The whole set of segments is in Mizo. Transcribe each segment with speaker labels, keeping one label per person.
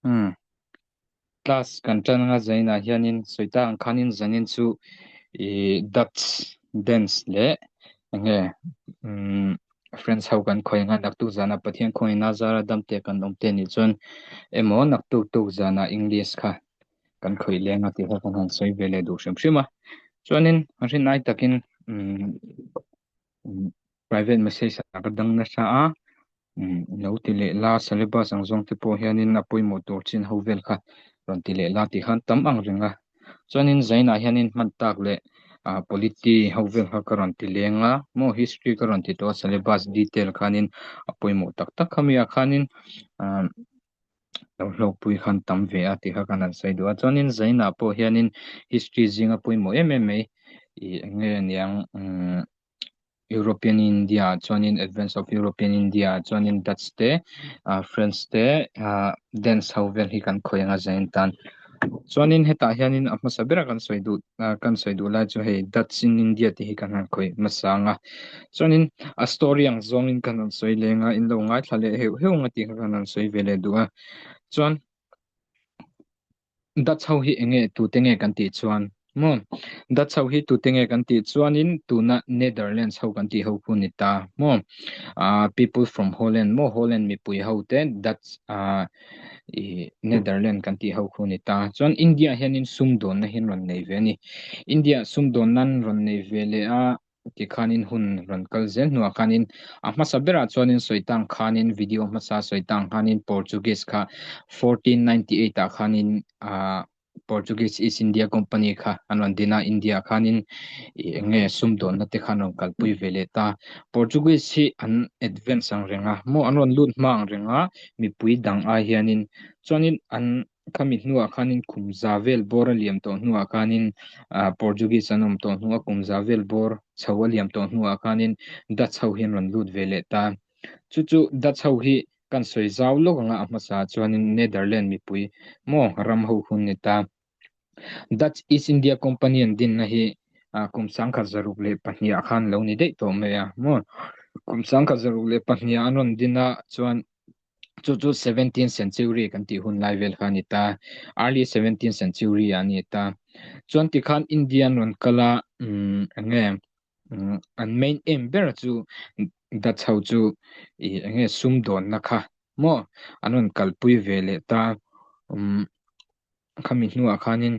Speaker 1: Umm class kan tan anga zainah hianin sawi tak ang khanin zanin chu ih Dutch dance leh eng nge umm French ho kan khawi anga naktuk zanah Pathian khawngaihna zara dam te kan awm te anih chuan emaw naktuk tuk zanah English kha kan khawih leng a tih kha kan han sawi ve leh duh hrim hrim a chuanin a rinai takin umm Private message ah ka dang nasa a, lo ti leh la syllabus ang zawng te pawh hianin a pawimawh tur chin ho vel kha rawn ti leh la tih khan tam ang reng a. Chuanin Zainah hianin hman tak leh ah polity ho vel kha ka rawn ti leng a, maw history ka rawn ti tawh a syllabus detail khanin a pawimawh tak tak khami ah khanin ah lo hlawkpui khan tam ve a tih kha kan han sawi duh a. Chuanin Zainah pawh hianin history zinga pawimawh em em mai ih eng nge niang umm European India ah chuanin Advance of European India ah chuanin Dutch te ah French te ah dance ho vel hi kan khawih anga zain tan chuanin hetah hianin a hmasa bera kan sawi duh ah kan sawi duh lai chu hei Dutch in India tih hi kan han khawih hmasa anga chuanin a story ang zawngin kan han sawi leng a in lo ngaithla leh heuh heuh ang a tih kha kan han sawi ve leh duh a chuan. Dutch ho hi enge tute nge kan tih chuan maw? Dutch ho hi tute nge kan tih chuanin tuna Netherlands ho kan tih ho khu ni ta maw? Ah people from Holland maw Holland mipui ho te Dutch ah ih Netherlands kan tih ho khu ni ta. Chuan India hianin sumdawnna hi an rawn nei ve a ni. India sumdawnna an rawn nei ve leh a. Tikhanin hun rawn kal zel hnuah khanin a hmasa berah chuanin sawi tang khanin video hmasa sawi tang khanin Portuguese kha 1498 ah khanin ah Portuguese East India Company kha an rawn din a, India ah khanin ih eng nge sumdawnna te kha an rawn kalpui ve leh ta. Portuguese hi an advance ang reng a, maw an rawn lut hma ang reng a mipui dang ai hianin chuanin an Khami hnuah khanin kum za vel bawr a liam tawh hnuah khanin ah Portuguese an awm tawh hnuah kum za vel bawr chho a liam tawh hnuah khanin Dutch ho hi an rawn lut ve leh ta. Chu chu Dutch ho hi kan sawi zau lawk anga a hmasa ah chuanin Netherlands mipui maw ram ho hun ni ta. Dutch East India Company an dinna hi ah kum 1902 ah khan lo ni daih tawh mai a maw. Kum 1902 ah an rawn din a chuan Chu chu 17th century kan tih hun lai vel kha a ni ta. Early 17th century ah a ni ta. Chuan tikhan India an rawn kal a, umm eng nge umm an main aim ber chu Dutch ho chu ih eng nge sumdawnna kha maw an rawn kalpui ve leh ta. Umm Khami hnuah khanin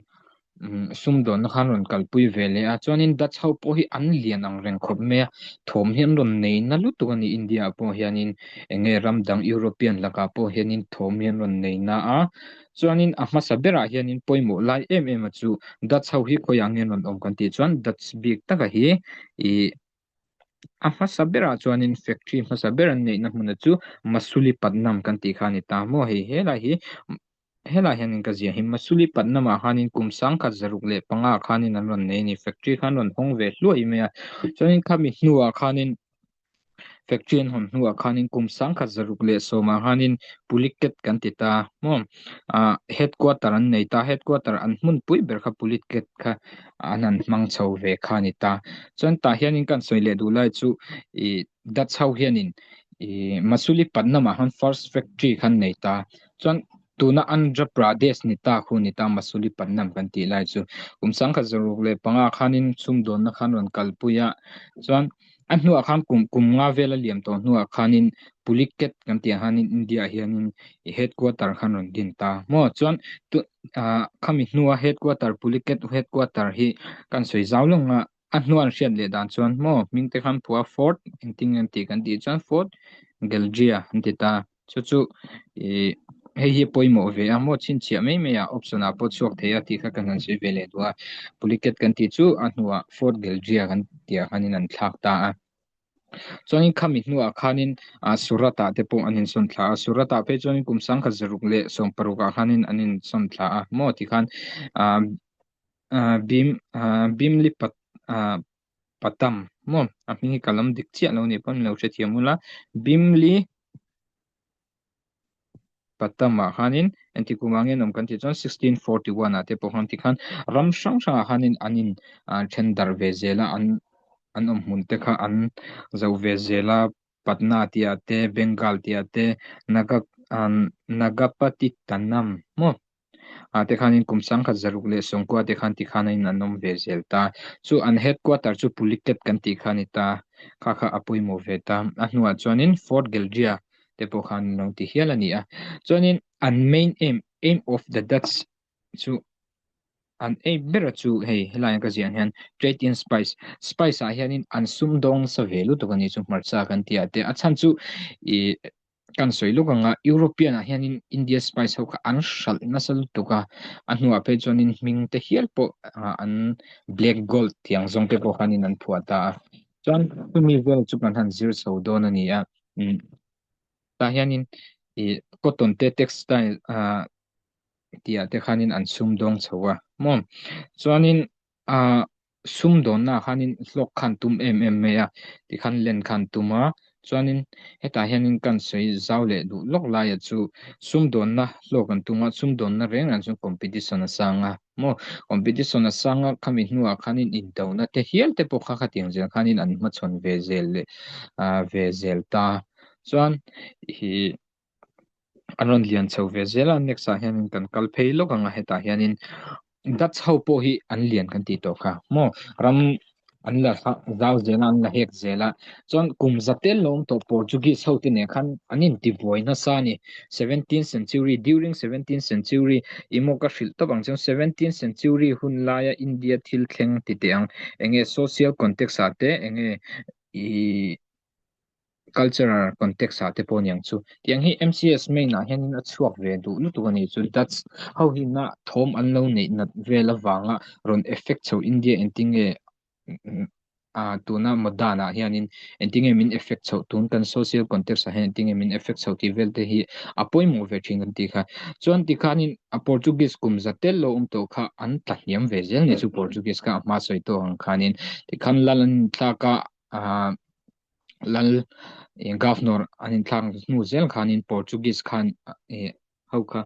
Speaker 1: sumdawnna khan rawn kalpui ve leh a, chuanin Dutch ho pawh hi an lian ang reng khawp mai a, thawm hi an rawn nei na lutuk a ni India ah pawh hianin eng nge ram dang European lakah pawh hianin thawm hi an rawn nei na a, chuanin a hmasa berah hianin pawimawh lai em em a chu Dutch ho hi khawiah nge an rawn awm kan tih chuan Dutch bik taka hi ih A hmasa berah chuanin factory hmasa ber an neihna hmuna chu Masulipatnam kan tih kha a ni ta maw hei helai hi helai hianin ka ziah hi Masulipatnam ah khanin kum 1905 ah khanin an rawn nei a ni factory kha an rawn hawng ve hluai mai a chuanin khami hnuah khanin factory an hawn hnuah khanin kum 1910 ah khanin Pulicat kan ti ta maw ah headquarter an nei ta headquarter an hmunpui ber kha Pulicat kha an han hmang chho ve kha a ni ta. Chuan tah hianin kan sawi leh duh lai chu ih Dutch ho hianin ih Masulipatnam ah khan first factory khan nei ta. Chuan tuna Andhra Pradesh ni ta khu ni ta Masulipatnam kan tih lai chu kum 1905 khanin sumdawnna khan rawn kalpui a. Chuan A hnuah khan kum kum nga vel a liam tawh hnuah khanin Pulicat kan tih ang hianin India ah hianin headquarter khan rawn din ta maw chuan tu ah khami hnua headquarter Pulicat headquarter hi kan sawi zau lawng a a hnua an hriat leh dan chuan maw hming te khan phua Fort engtin nge an tih kan tih chuan Fort Gelgia an ti ta. Chu chu ih hei hi a pawimawh ve a maw chhinchhiah mai mai ah option ah pawh chhuak thei a tih kha kan han sawi ve leh duh a Pulicat kan tih chu a hnuah Fort Gelgia kan tih ah khanin an thlak ta a chuanin khami hnuah khanin ah Surat ah te pawh an insawn thla a Surat ah phei chuanin kum 1916 ah khanin an insawn thla a maw tikhan ah ah bim ah Bimli pat ah Patam maw a hming hi ka lam dik chiah lo nih pawn min lo hrethiam ula Bimli Patam ah khanin engti kumah nge an awm kan tih chuan 1641 ah te pawh khan tikhan ram hrang hrangah khanin an in then darh ve zel a an an awm hmun te kha an zo ve zel a Patna tih ah te Bengal tih ah te Naga. Nagapattinam maw ah te khanin kum 1690 te khan tikhan a in an awm ve zel ta. Chu an headquarter chu Pulicat kan tih kha a ni ta. Kha kha a pawimawh ve ta. A hnuah chuanin Fort Gelgia te pawh khan an lo ti hial a ni a. Chuanin an main aim, aim of the Dutch chu an aim ber chu hei helaiah ka ziah ang hian trade in spice, spice ah hianin an sumdawng nasa ve lutuk a ni chu hmarcha kan tih ah te. A chhan chu ih Kan sawi lawk ang a, European ah hianin India spice ho kha an hralh nasa lutuk a, a hnuah phei chuanin hming te hial pawh an black gold tih ang zawng te pawh khanin an phuah ta a. Chuan chumi vel chu kan han zir chho dawn a ni a, umm tah hianin ih cotton te textile ah tih ah te khanin an sumdawng chho a maw. Chuanin Ah sumdawnna ah khanin hlawk khan tum em em mai a tikhan len khan tum a chuanin hetah hianin kan sawi zau leh duh lawk laia chu sumdawnna hlawk an tum a sumdawnna reng reng chuan competition a sang a maw competition a sang a khami hnuah khanin indona te hial te pawh kha khatiang zel khanin an hmachhawn ve zel leh ah ve zel ta chuan ih An rawn lian chho ve zel a, next ah hianin kan kal phei lawk ang a, hetah hianin Dutch ho pawh hi an lian kan tih tawh kha maw, ram an la zau zel a, an la hek zel a, chuan kum za tel lo awm tawh Portuguese ho te nen khan an intibuai nasa a ni, seventeenth century, during seventeenth century ih maw ka hrilh tawp ang chuan seventeenth century hun laia India thil thleng ti teh ang, eng nge social context ah te eng nge ih. Cultural context ah te pawh aniang chu. Tiang hi MCS main ah hianin a chhuak ve duh lutuk a nih chu. Dutch ho hi na thawm an lo neih nat vel avanga rawn effect chho India engtinge ah tuna modern ah hianin engtinge min effect chhoh tun kan social context ah hian engtinge min effect chhoh tih vel te hi a pawimawh ve thin kan tih kha. Chuan tikhanin a Portuguese kum za tel lo awm tawh kha an tla hniam ve zel ni chu Portuguese kha a hma sawi tawk ang khanin tikhan lal an inthlak a ah Lal Governor an inthlak hnu zel khanin Portuguese khan ho kha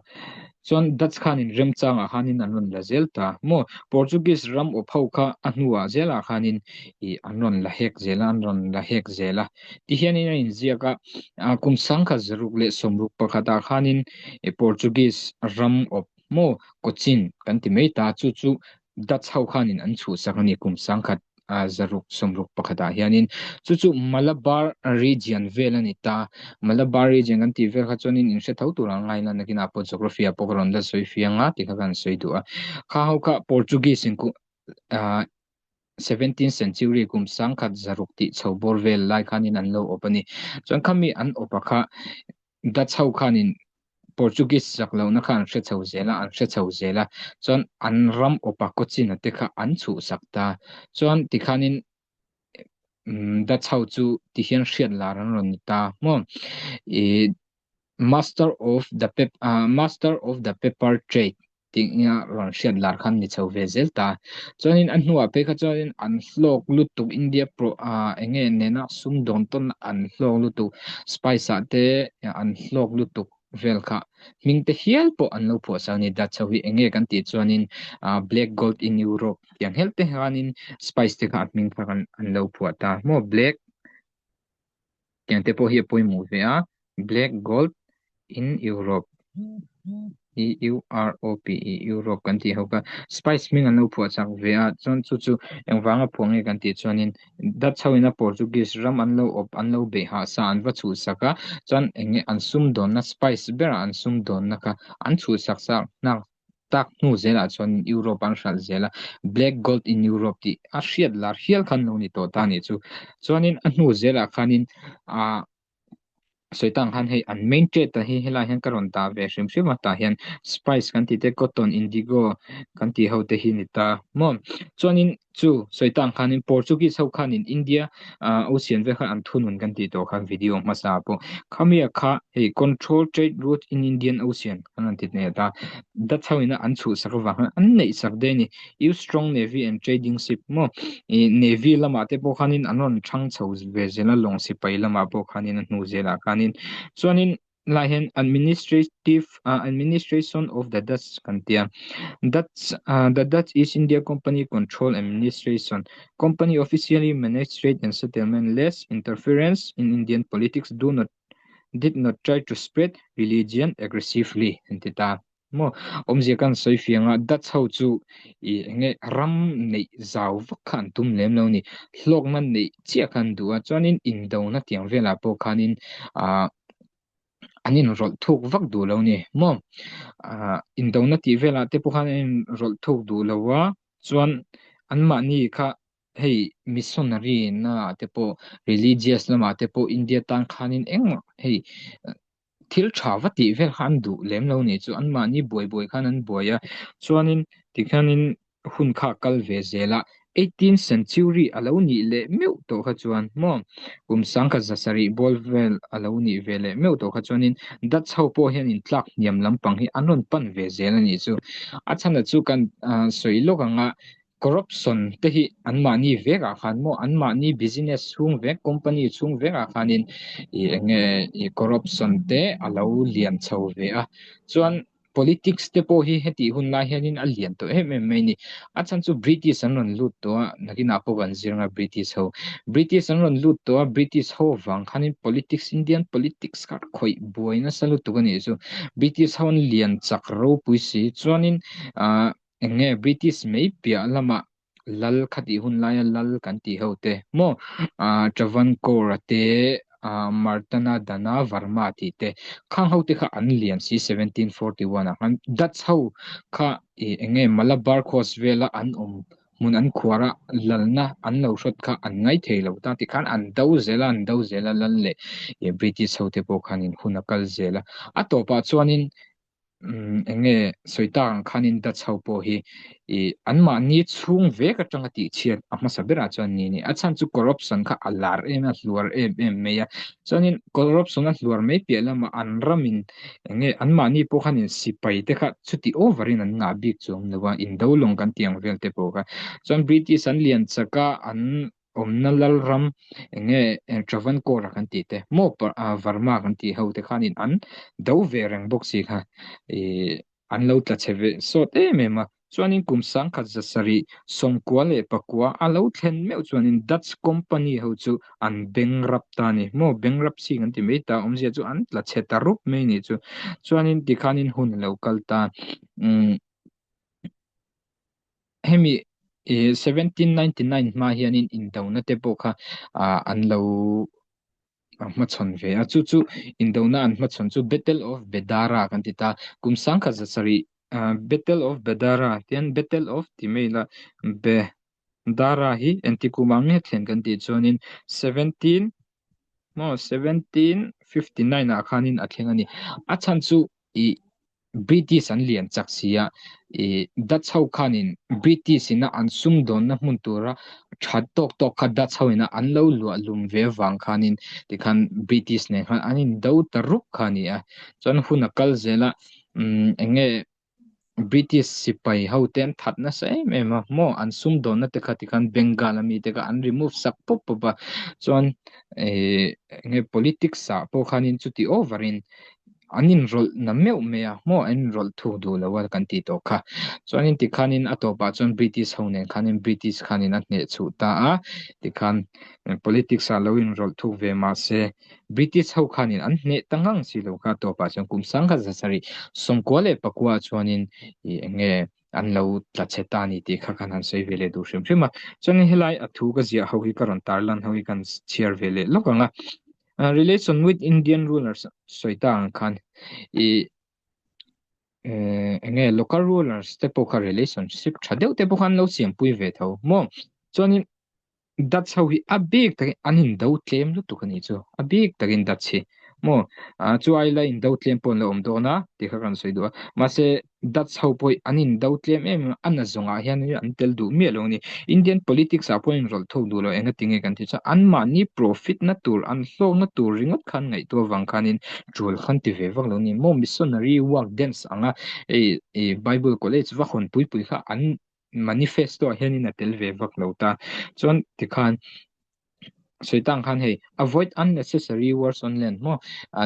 Speaker 1: chuan Dutch khanin remchangah khanin an rawn la zel ta maw Portuguese ram awp ho kha a hnuah zelah khanin ih an rawn la hek zel a an rawn la hek zel a tihianin a inziak a kum 1661ah khanin Portuguese ram awp maw Cochin kan ti mai ta chu chu Dutch ho khanin an chhuhsak a ni kum 1661 ah hianin chu chu Malabar region vel a ni ta. Malabar region kan tih vel kha chuanin in hre tho tur ang ngaina nakinah pawh geography ah pawh ka rawn la sawi fiang a tih kha kan sawi duh a. Kha ho kha Portuguese in 17th century kum 1600 tih chho bawr vel lai khanin an lo awp a ni. Chuan khami an awp a kha Dutch ho khanin Portuguese chak lohna kha an hre chho zel a, an hre chho zel a, chuan an ram awpa Cochin-a te kha an chhuhsak ta. Chuan tikhanin Dutch ho chu tihian hriat lar an rawn ni ta maw? Ih Master of the Master of the Pepper Trade tih nia rawn hriat lar khan ni chho ve zel ta. Chuanin a hnuah phei kha chuanin an hlawk lutuk India pro ah eng nge nena sumdawn tawn an hlawk lutuk spice ah te an hlawk lutuk vel kha hming te hial pawh an lo phuah sak a ni. Dutch ho hi eng nge kan tih chuanin ah black gold in Europe tih ang helh te khanin spice te kha a hming kha an lo phuah ta maw black Tiang te pawh hi a pawimawh ve a, Black Gold in Europe, E-U-R-O-P-E, Europe kan tih ho kha Spice hming an lo phuah chak ve a, chuan chu chu engvanga phuah nge kan tih chuanin Dutch ho ina Portuguese ram an lo awp an lo beih hah sa an va chhuhsak a, chuan eng nge an sumdawnna Spice berah an sumdawnna kha an chhuhsak sa hnak tak hnu zelah chuan Europe an hralh zel a, Black Gold in Europe tih a hriat lar hial khan lo ni tawh ta nih chu. Chuanin a hnu zelah khanin ah sawi tang khan hei an main trade ah hi helai hian ka rawn dah ve hrim hrim a tah hian spice kan tih te cotton indigo kan tih ho te hi ni ta maw. Chuanin Chu sawi tang khanin Portuguese ho khanin India Ocean vel khan an thunun kan tih tawh khan video hmasa pawh khamia kha hei control trade route in Indian Ocean kan rawn ti hmel ta. Dutch ho ina an chhuhsak avang khan an neihsak daih a ni. Use strong navy and trading ship maw ih navy lamah te pawh khanin an rawn thang chho ve zel a lawng sipai lamah pawh khanin a hnu zelah khanin chuanin Lai hian administrative administration of the Dutch kan ti a. Dutch the Dutch East India Company control administration. Company officially manage trade and settlement less interference in Indian politics do not did not try to spread religion aggressively an ti ta. Maw awmzia kan sawi fiang a, Dutch ho chu i enge ram neih zau vak kha an tum lem lo ni. Hlawkna neih chiah kha an duh a, chuanin indona tiang velah pawh khanin ah an inrawlh thuk vak duh lo ni maw. Ah indona tih velah te pawh khan an inrawlh thuk duh lo a, chuan anmahni kha hei missionary na ah te pawh religious lamah te pawh India tan khanin engmah hei thil tha va tih vel kha an duh lem lo nih chu anmahni buai buai khan an buai a chuanin tikhianin hun kha a kal ve zel a eighteenth century a lo nih leh meuh tawh kha chuan maw kum sangkhat za sarih ball vel a lo nih ve leh meuh tawh kha chuanin Dutch ho pawh hian intlak hniam lampang hi an rawn pan ve zel a nih chu a chhan chu kan sawi lawk ang a. Corruption te hi anmahni vekah khan maw anmahni business chhung vek company chhung vekah khanin ih eng nge ih corruption te a lo lian chho ve a chuan politics te pawh hi hetih hun lai hianin a lian tawh em em mai a ni a chhan chu British an rawn lut tawh a nakinah pawh kan zir anga British ho British an rawn lut tawh a British ho avang khanin politics Indian politics kha khawih buai nasa lutuk a nih chu British ho an lian chak ropui si chuanin ah. Eng nge British mai piah lamah lal kha tih hun laia lal kan tih ho te maw ah Travancore te ah Martana Dana Varma tih te khang ho te kha an lian si 1741 ah khan Dutch ho kha ih eng nge Malabar coast vela an awm hmun an khuar a lalna an lo hrawt kha an ngai thei lo ta tikhan an do zel a an do zel a lal leh ih British ho te pawh khanin hun a kal zel a a tawpah chuanin Umm eng nge sawi tak ang khanin Dutch ho pawh hi ih anmahni chhung vek atanga tih chhiat a hmasa berah chuan ni a ni. A chhan chu corruption kha a lar em a, hluar em em mai a. Chuanin corruption a hluar mai piah lamah an ramin eng nge anmahni pawh khanin sipai te kha chuti over in an ngah bik chu awm lo a, indo lawng kan tih ang vel te pawh kha. Chuan British an lian chak a, an awmna lalram eng nge Travancore kan tih te maw Varma kan tih ho te khanin an do ve reng bawk si kha ih an lo tla chhe ve sawt em em a chuanin kum sangkhat za sarih sawmkua leh pakua a lo thlen meuh chuanin Dutch company ho chu an beng rap ta a ni maw beng rap si kan ti mai ta awmzia chu an tla chhe ta rup mai a nih chu chuanin tikhanin hun a lo kal ta umm. Hemi ih 1799 hma hianin indona te pawh kha ah an lo hmachhawn ve a chu chu indona an hmachhawn chu Battle of Bedara kan ti ta kum sangkhat za sarih ah Battle of Bedara tian Battle of ti mai ila Bedara hi engti kum ang nge thlen kan tih chuanin 17 maw 1759 ah khanin a thleng a ni a chhan chu ih British an lian chak si a, ih Dutch ho khanin British ina an sumdawnna hmun tura tha tawk tawk kha Dutch ho ina an lo luah lum ve avang khanin tikhan British nen khan an indo ta rup kha a ni a. Chuan hun a kal zel a, umm eng nge British sipai ho te an that nasa em em a maw an sumdawnna te kha tikhan Bengal ami te kha an remove sak pawp pawp a, chuan ih eng nge politics ah pawh khanin chuti over in an inrawlh na meuh mai a maw an inrawlh thuk duh lo a kan tih tawh kha chuanin tikhanin a tawpah chuan British ho nen khanin British khanin a hneh chhuh ta a tikhan politics ah lo inrawlh thuk ve mahse British ho khanin an hneh ta ngang si lo kha a tawpah chuan kum sangkhat za sarih sawmkua leh pakua chuanin ih eng nge an lo tla chhe ta a ni tih kha khan han sawi ve leh duh hrim hrim a chuanin helai a thu ka ziah ho hi ka rawn tarlan ho hi kan chhiar ve leh lawk ang a. Relation with Indian rulers sawi ta ang khan ih eng nge local rulers te pawh kha relationship tha deuh te pawh khan lo siampui ve tho maw chuanin Dutch ho hi a bik takin an indo tlem lutuk a nih chu a bik takin Dutch hi maw chu ai la indo tlem pawh an lo awm dawn a tih kha kan sawi duh a mahse Dutch ho pawh hi an indo tlem em em a, a na zawngah hian an tel duh miah lo a ni. Indian politics ah pawh an inrawlh thuk duh lo eng ati nge kan tih chuan anmahni profit na tur an hlawkna tur ringawt khan ngaihtuah avang khanin tul khan ti ve vak lo a ni. Maw missionary work dance anga hei ih Bible college va hawn pui pui kha an manifesto ah hianin a tel ve vak lo ta. Chuan tikhan sawi tang khan hei avoid unnecessary wars on land maw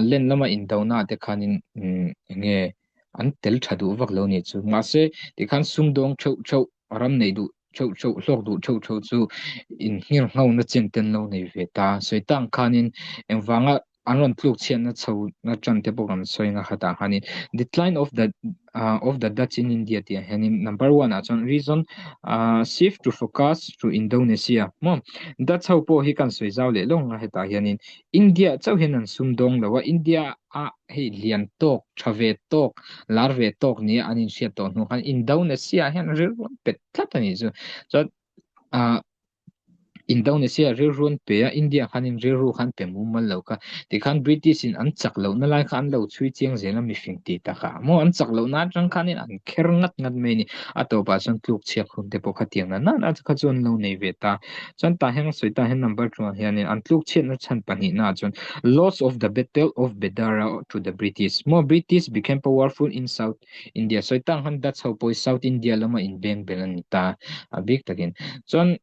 Speaker 1: land lama indona te khanin eng nge an tel tha duh vak lo ni chu mahse tikhan sumdawng theuh theuh ram nei duh theuh theuh hlawk duh theuh theuh chu in nghirngho na chen ten lo nei ve ta sawi tang khanin engvanga. An rawn tluk chhiatna chho na tan te pawh kan sawi nga khatah khanin decline of the of the Dutch in India tih ah hianin number one ah chuan reason shift to focus to Indonesia maw Dutch ho pawh hi kan sawi zau leh lawng a hetah hianin India chauh hian an sum dawng lo a India ah hei lian tawk tha ve tawk lar ve tawk nia an inhriat tawh hnu khan Indonesia ah hian rilru an pet tlat a nih chu chuan ah Indonesia rilru an pe a, India khanin rilru kha an pe mumal lo kha. Tikhan British in an chak lohna lai kha an lo chhui chiang zel a mifing tih takah maw an chak lohna atang khanin an kher ngat ngat mai a ni. A tawpah chuan tluk chhiak hun te pawh khatiang na nana kha chu an lo nei ve ta. Chuan tah hian sawi tah hian number two ah hianin an tluk chhiatna chhan pahnihna ah chuan loss of the battle of Bedara to the British maw British became powerful in South India sawi tang han Dutch ho pawh hi South India lama inbeng bel a ni ta a bik takin. Chuan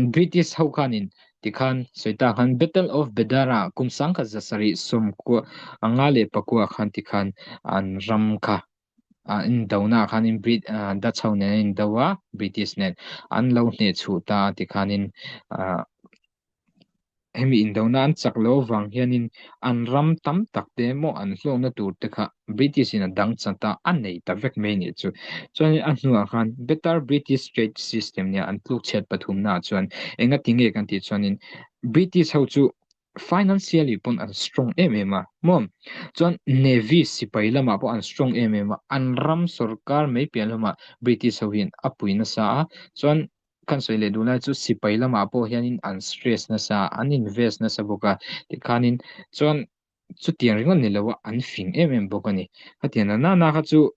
Speaker 1: British ho khanin tikhan sawi tang han Battle of Bedara kum sangkhat za sarih sawmkua anga leh pakua khan tikhan an ram kha an indona ah khanin Brit Dutch ho nen an indo a British nen an lo hnehchhuh ta a tikhanin Hemi indona an chak loh avang hianin an ram tam tak te emaw an hlawkna tur te kha British in a dang chat a, a nei ta vek mai anih chu. Chuanin a hnuah khan Better British Trade System nia an tluk chhiat pathumna ah chuan engati nge kan tih chuanin British ho chu financially pawn an strong em em a maw? Chuan Navy sipai lamah pawh an strong em em a, an ram sorkar mai piah lamah British ho hian a pui nasa a, chuan Kan sawi leh duh lai chu sipai lamah pawh hianin an stress nasa, an invest nasa bawk a, tikhanin chuan chutiang ringawt ni lo a, an fing em em bawk a ni. Khatiang na nana kha chu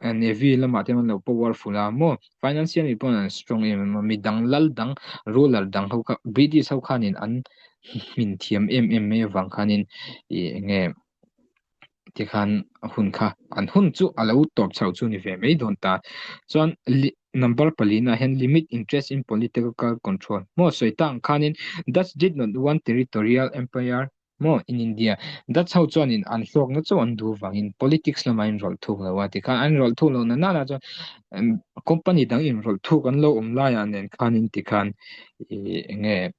Speaker 1: navy lamah te an lo powerful a maw, financially pawh an strong em em a, midang lal dang ruler dang ho kha British ho khanin an hmin thiam em em mai avang khanin ih eng nge Tikhan hun kha an hun chu a lo tawp chho chu ni ve mai dawn ta. Chuan number palina hian limit interest in political control maw sawi ta ang khanin Dutch did not want territorial empire maw in India. Dutch ho chuanin an hlawkna chu an duh vangin politics lamah an inrawlh thuk lo a tikhan an inrawlh thuk lohna nana chuan company dang inrawlh thuk an lo awm laiah nen khanin tikhan ih eng nge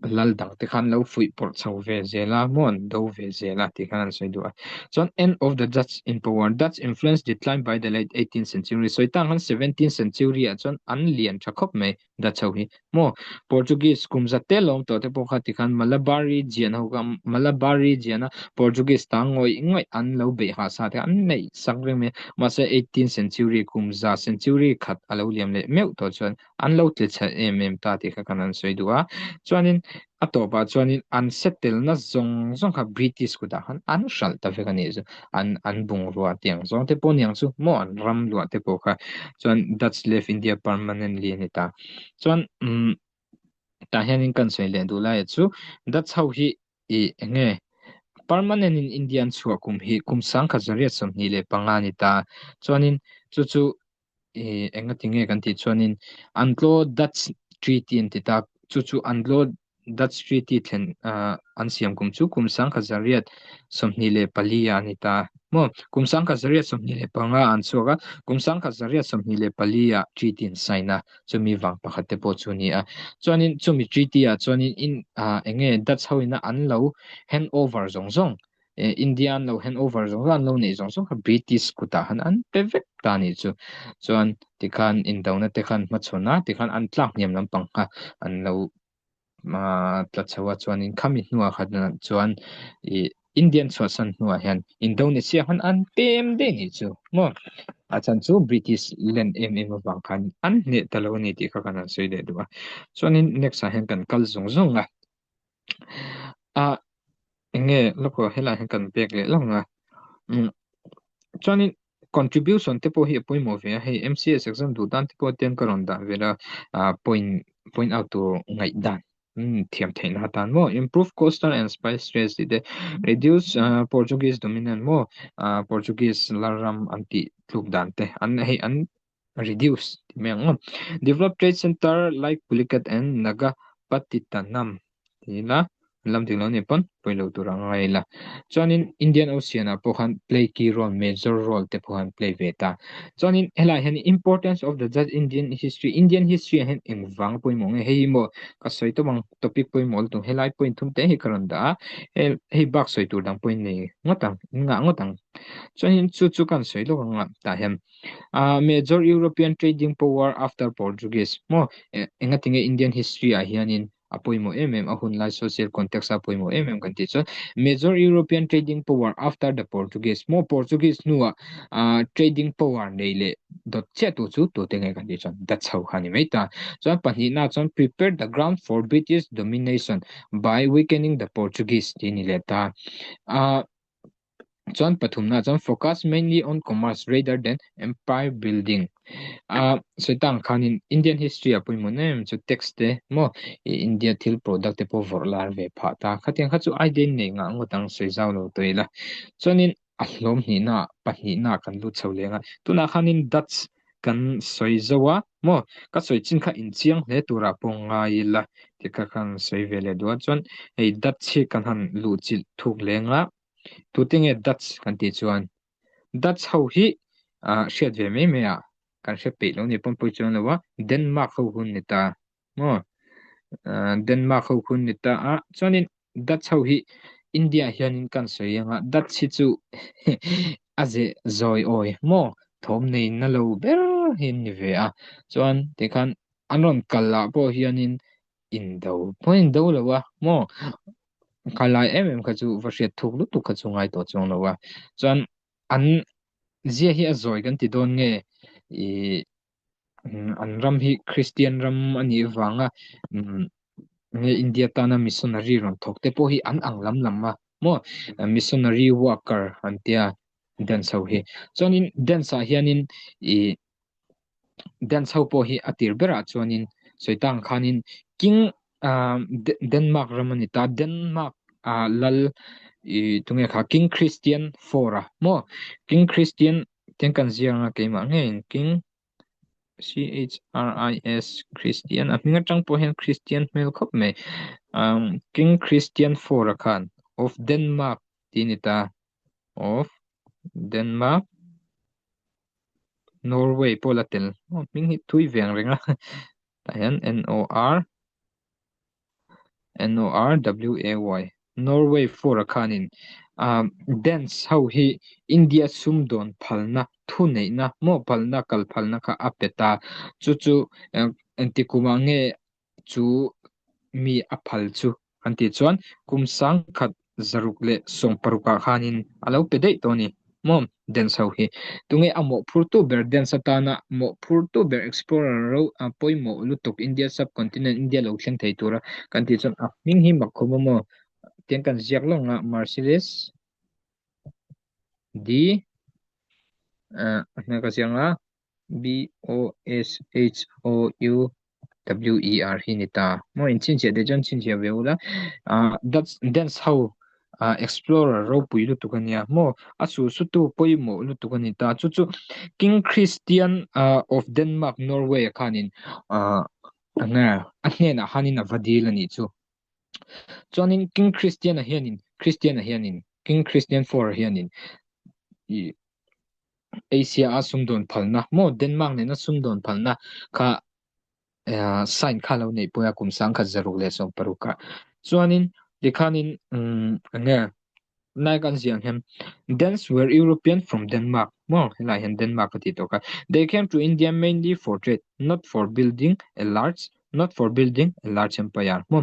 Speaker 1: lal dang te khan lo fuih pawrh chho ve zel a maw an do ve zel a tih khan an sawi duh a chuan end of the Dutch in power Dutch influence declined by the late 18th century sawi tang han 17th century ah chuan an lian tha khawp mai Dutch ho hi maw Portuguese kum za te lawm tawh te pawh kha tikhan Malabar region ho kha Malabar region a Portuguese ta ngawih ngawih an lo beih hah sa te an neih sak reng mai mahse 18th century kum za century khat a lo liam leh meuh tawh chuan an lo tle chhe em em ta tih kha kan han sawi duh a. Chuanin a tawpah chuanin an settle-na zawng zawng kha British kutah khan an hralh ta vek a nih chu. An an bungrua tiang zawng te pawh niang chu maw an ram luah te pawh kha chuan Dutch left India permanently a ni ta. Chuan umm tah hianin kan sawi leh duh laiah chu Dutch ho hi ih eng nge permanent in India an chhuah kum hi kum sangkhat zariat 25 a ni ta. Chuanin chu chu ih engati nge kan tih chuanin Anglo Dutch Treaty an ti ta chu chu Anglo Dutch Treaty thlen ah an siam kum chu kum 1924 ah a ni ta maw kum 1925 ah an chhuak a kum 1924 ah treaty an sign a chumi vang pakhat te pawh chu a ni a chuanin chumi treaty ah chuanin in ah eng nge Dutch ho ina an lo hand over zawng zawng India an lo hand over zawng zawng an lo neih zawng zawng kha British kutah khan an pe vek ta anih chu. Chuan tikhan indona te khan hmachhawn a tikhan an tlak hniam lampang kha an lo tla chho a chuanin khami hnuah khan chuan ih Indian chhuahsan hnuah hian Indonesia khan an pem daih anih chu maw. A chhan chu British len em em avang khan an hneh ta lo a ni tih kha kan han sawi leh duh a. Chuanin next ah hian kan kal zung zung a. Ah eng nge lawk aw helaiah hian kan pek leh lawk ang a umm chuanin contribution te pawh hi a pawimawh ve a hei M_C_S exam duh tan te pawh ten ka rawn dah vel a ah point point out tur ngaihdan umm thiam theihna atan maw improve coastal and spice trade tih te reduce ah Portuguese dominant maw ah Portuguese lalram an tih tluk dan te an hei an reduce tih mai ang aw. Develop trade center like Pulicat and Nagapattinam tiin a. Lam dik lo nih pawn pawi lo tur a ngai la. Chuanin Indian Ocean ah pawh khan play key role, major role te pawh khan play ve ta. Chuanin helai hian importance of the Dutch Indian history, Indian history ah hian engvang pawimawh nge hei hi maw ka sawi tawp ang topic pawimawh lutuk helai point thum te hi ka rawn dah a, hei bak sawi tur dang pawhin nei ngawt ang, in ngah ngawt ang. Chuanin chu chu kan sawi lawk ang a tah hian ah major European trading power after Portuguese maw engatinge Indian history ah hianin a pawimawh em em a hun lai social context a pawimawh em em kan tih chuan major European trading power after the Portuguese maw Portuguese hnuah ah trading power nei leh dawt chiah tu chu tute nge kan tih chuan Dutch ho kha a ni mai ta. Chuan pahnihna chuan prepare the ground for British domination by weakening the Portuguese tih a ni leh ta. Ah Chuan pathumna chuan focus mainly on commerce rather than empire building. Ah sawi tang khanin Indian history ah pawimawh em chu tax te maw ih India thil product te pawh vawrh lar ve phah ta. Khatiang kha chu idea nei ngah ngawt ang sawi zau lo tawh ila. Chuanin a hlawm hnihna pahnihna kan lut chho leng a. Tunah khanin Dutch kan sawi zo a maw ka sawi chin kha inchiang hle turah pawh ngai ila tikha khan sawi ve leh duh a. Chuan hei Dutch hi kan han luhchilh thuk leng a. Tute nge Dutch kan tih chuan Dutch ho hi ah hriat ve mai mai a kan hre peih lo ni pawn pawi chuan lo a Denmark ho hun ni ta maw ah Denmark ho hun ni ta a chuanin Dutch ho hi India hianin kan sawi anga Dutch hi chu a ze zawi awi maw thawm nei na lo ber hi an ni ve a chuan tikhan an rawn kal ah pawh hianin indo pawh indo lo a maw khalai em em kha chu va hriat thuk lutuk kha chu ngai tawh chuang lo a chuan an zia hi a zawi kan ti dawn nge ih an ram hi Christian ram a nih vanga umm nge India tana missionary rawn thawk te pawh hi an ang lam lam a maw missionary worker an tia dance ho hi chuanin dance ah hianin ih Dance ho pawh hi a tir berah chuanin sawi tang khanin King ah Denmark ram a ni ta Denmark ah lal ih tunge kha King Christian IV a maw King Christian tiang kan ziak anga keimah ngeiin King C H R I S Christian a hming atang pawh hian Christian hmel khawp mai ah King Christian IV a khan of Denmark tih a ni ta of Denmark. Norway pawh la tel aw hming hi thui ve ang reng a tah hian N O R N O R W A Y Norway for a khanin ah dance ho hi India sumdawn phalna thuneihna maw phalna kal phalna kha a pe ta chu chu engti kumah nge chu mi a phal chu an tih chuan kum sangkhat zaruk leh sawmparuk ah khanin a lo pe daih tawh a ni maw dance ho hi tunge a mawhphurtu ber dance atana mawhphurtu ber explorer ro a pawimawh lutuk India subcontinent India lo thleng thei tura kan tih chuan a hming hi mak khawp a maw tiang kan ziak lawng a Marcellus D ah a hmel ka ziak ang a. B O S H O U W E R hi ni ta. Maw in chhinchhiah te chuan chhinchhiah ve ula. Ah Dutch dance ho ah explorer ropui lutuk a nia. Maw a su su tu pawimawh lutuk a ni ta. Chu chu King Christian ah of Denmark Norway ah khanin ah enge a hnenah khanin a va dil a nih chu. Chuanin King Christian a hianin Christian a hianin King Christian IV a hianin ih Asia a sumdawn phalna maw Denmark nena sumdawn phalna kha eh sign kha lo neih pawh a kum sangkhat zaruk leh sawmparuk ah chuanin tikhanin umm eng nge nai kan ziah hian Danes were European from Denmark maw helaiah hian Denmark a tih tawh kha they came to India mainly for trade not for building a large not for building a large empire maw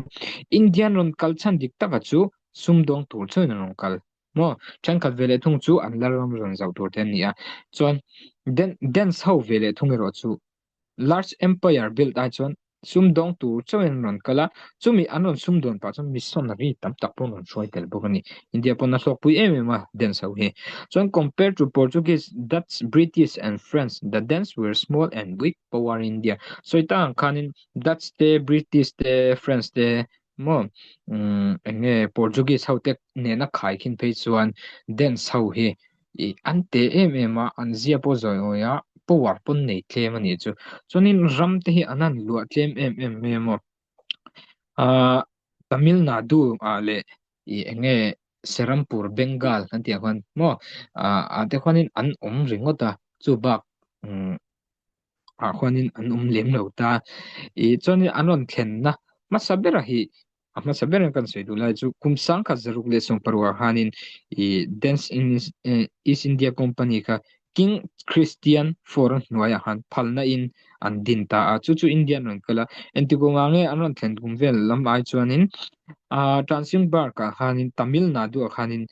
Speaker 1: Indian rawn kal chhan dik taka chu sumdawng tur chuan an rawn kal. Maw thenkhat ve leh thung chu an la ram rawn zauh tur te an ni a, chuan Dance ho ve leh thung erawh chu large empire build ai chuan sumdawng tur chauhin an rawn kal a, chumi an rawn sumdawn pah chuan missionary tam tak pawh an rawn hruai tel bawk a ni. India pawn a hlawkpui em em a Dance ho hi. Chuan compared to Portuguese, Dutch, British and French, the Danes were small and weak power in India. Sawi tak ang khanin Dutch te, British te, French te Maw umm eng nge Portuguese ho te nena khai khin phei chuan dance ho hi ih an te em em a an zia pawh zawi awi a power pawn nei tlem a nih chu chuanin ram te hi an han luah tlem em em mai a maw ahh. Tamil Nadu ah leh i enge Serampur Bengal kan tih ah khuan maw ah ah te khuanin an awm ringawt a chu bak umm ah khuanin an awm lem lo ta ih chuanin an rawn thlenna hmasa bera hi a hmasa ber kan sawi duh lai chu kum sangkhat zaruk leh sawmparuk ah khanin ih Dance East India Company kha King Christian IV a hnuaiah khan phalna in an din ta a, chu chu India an rawn kal a, engti kawngah nge an rawn thlen kum vel lam ai chuanin ah Transimbark ah khanin Tamil Nadu ah khanin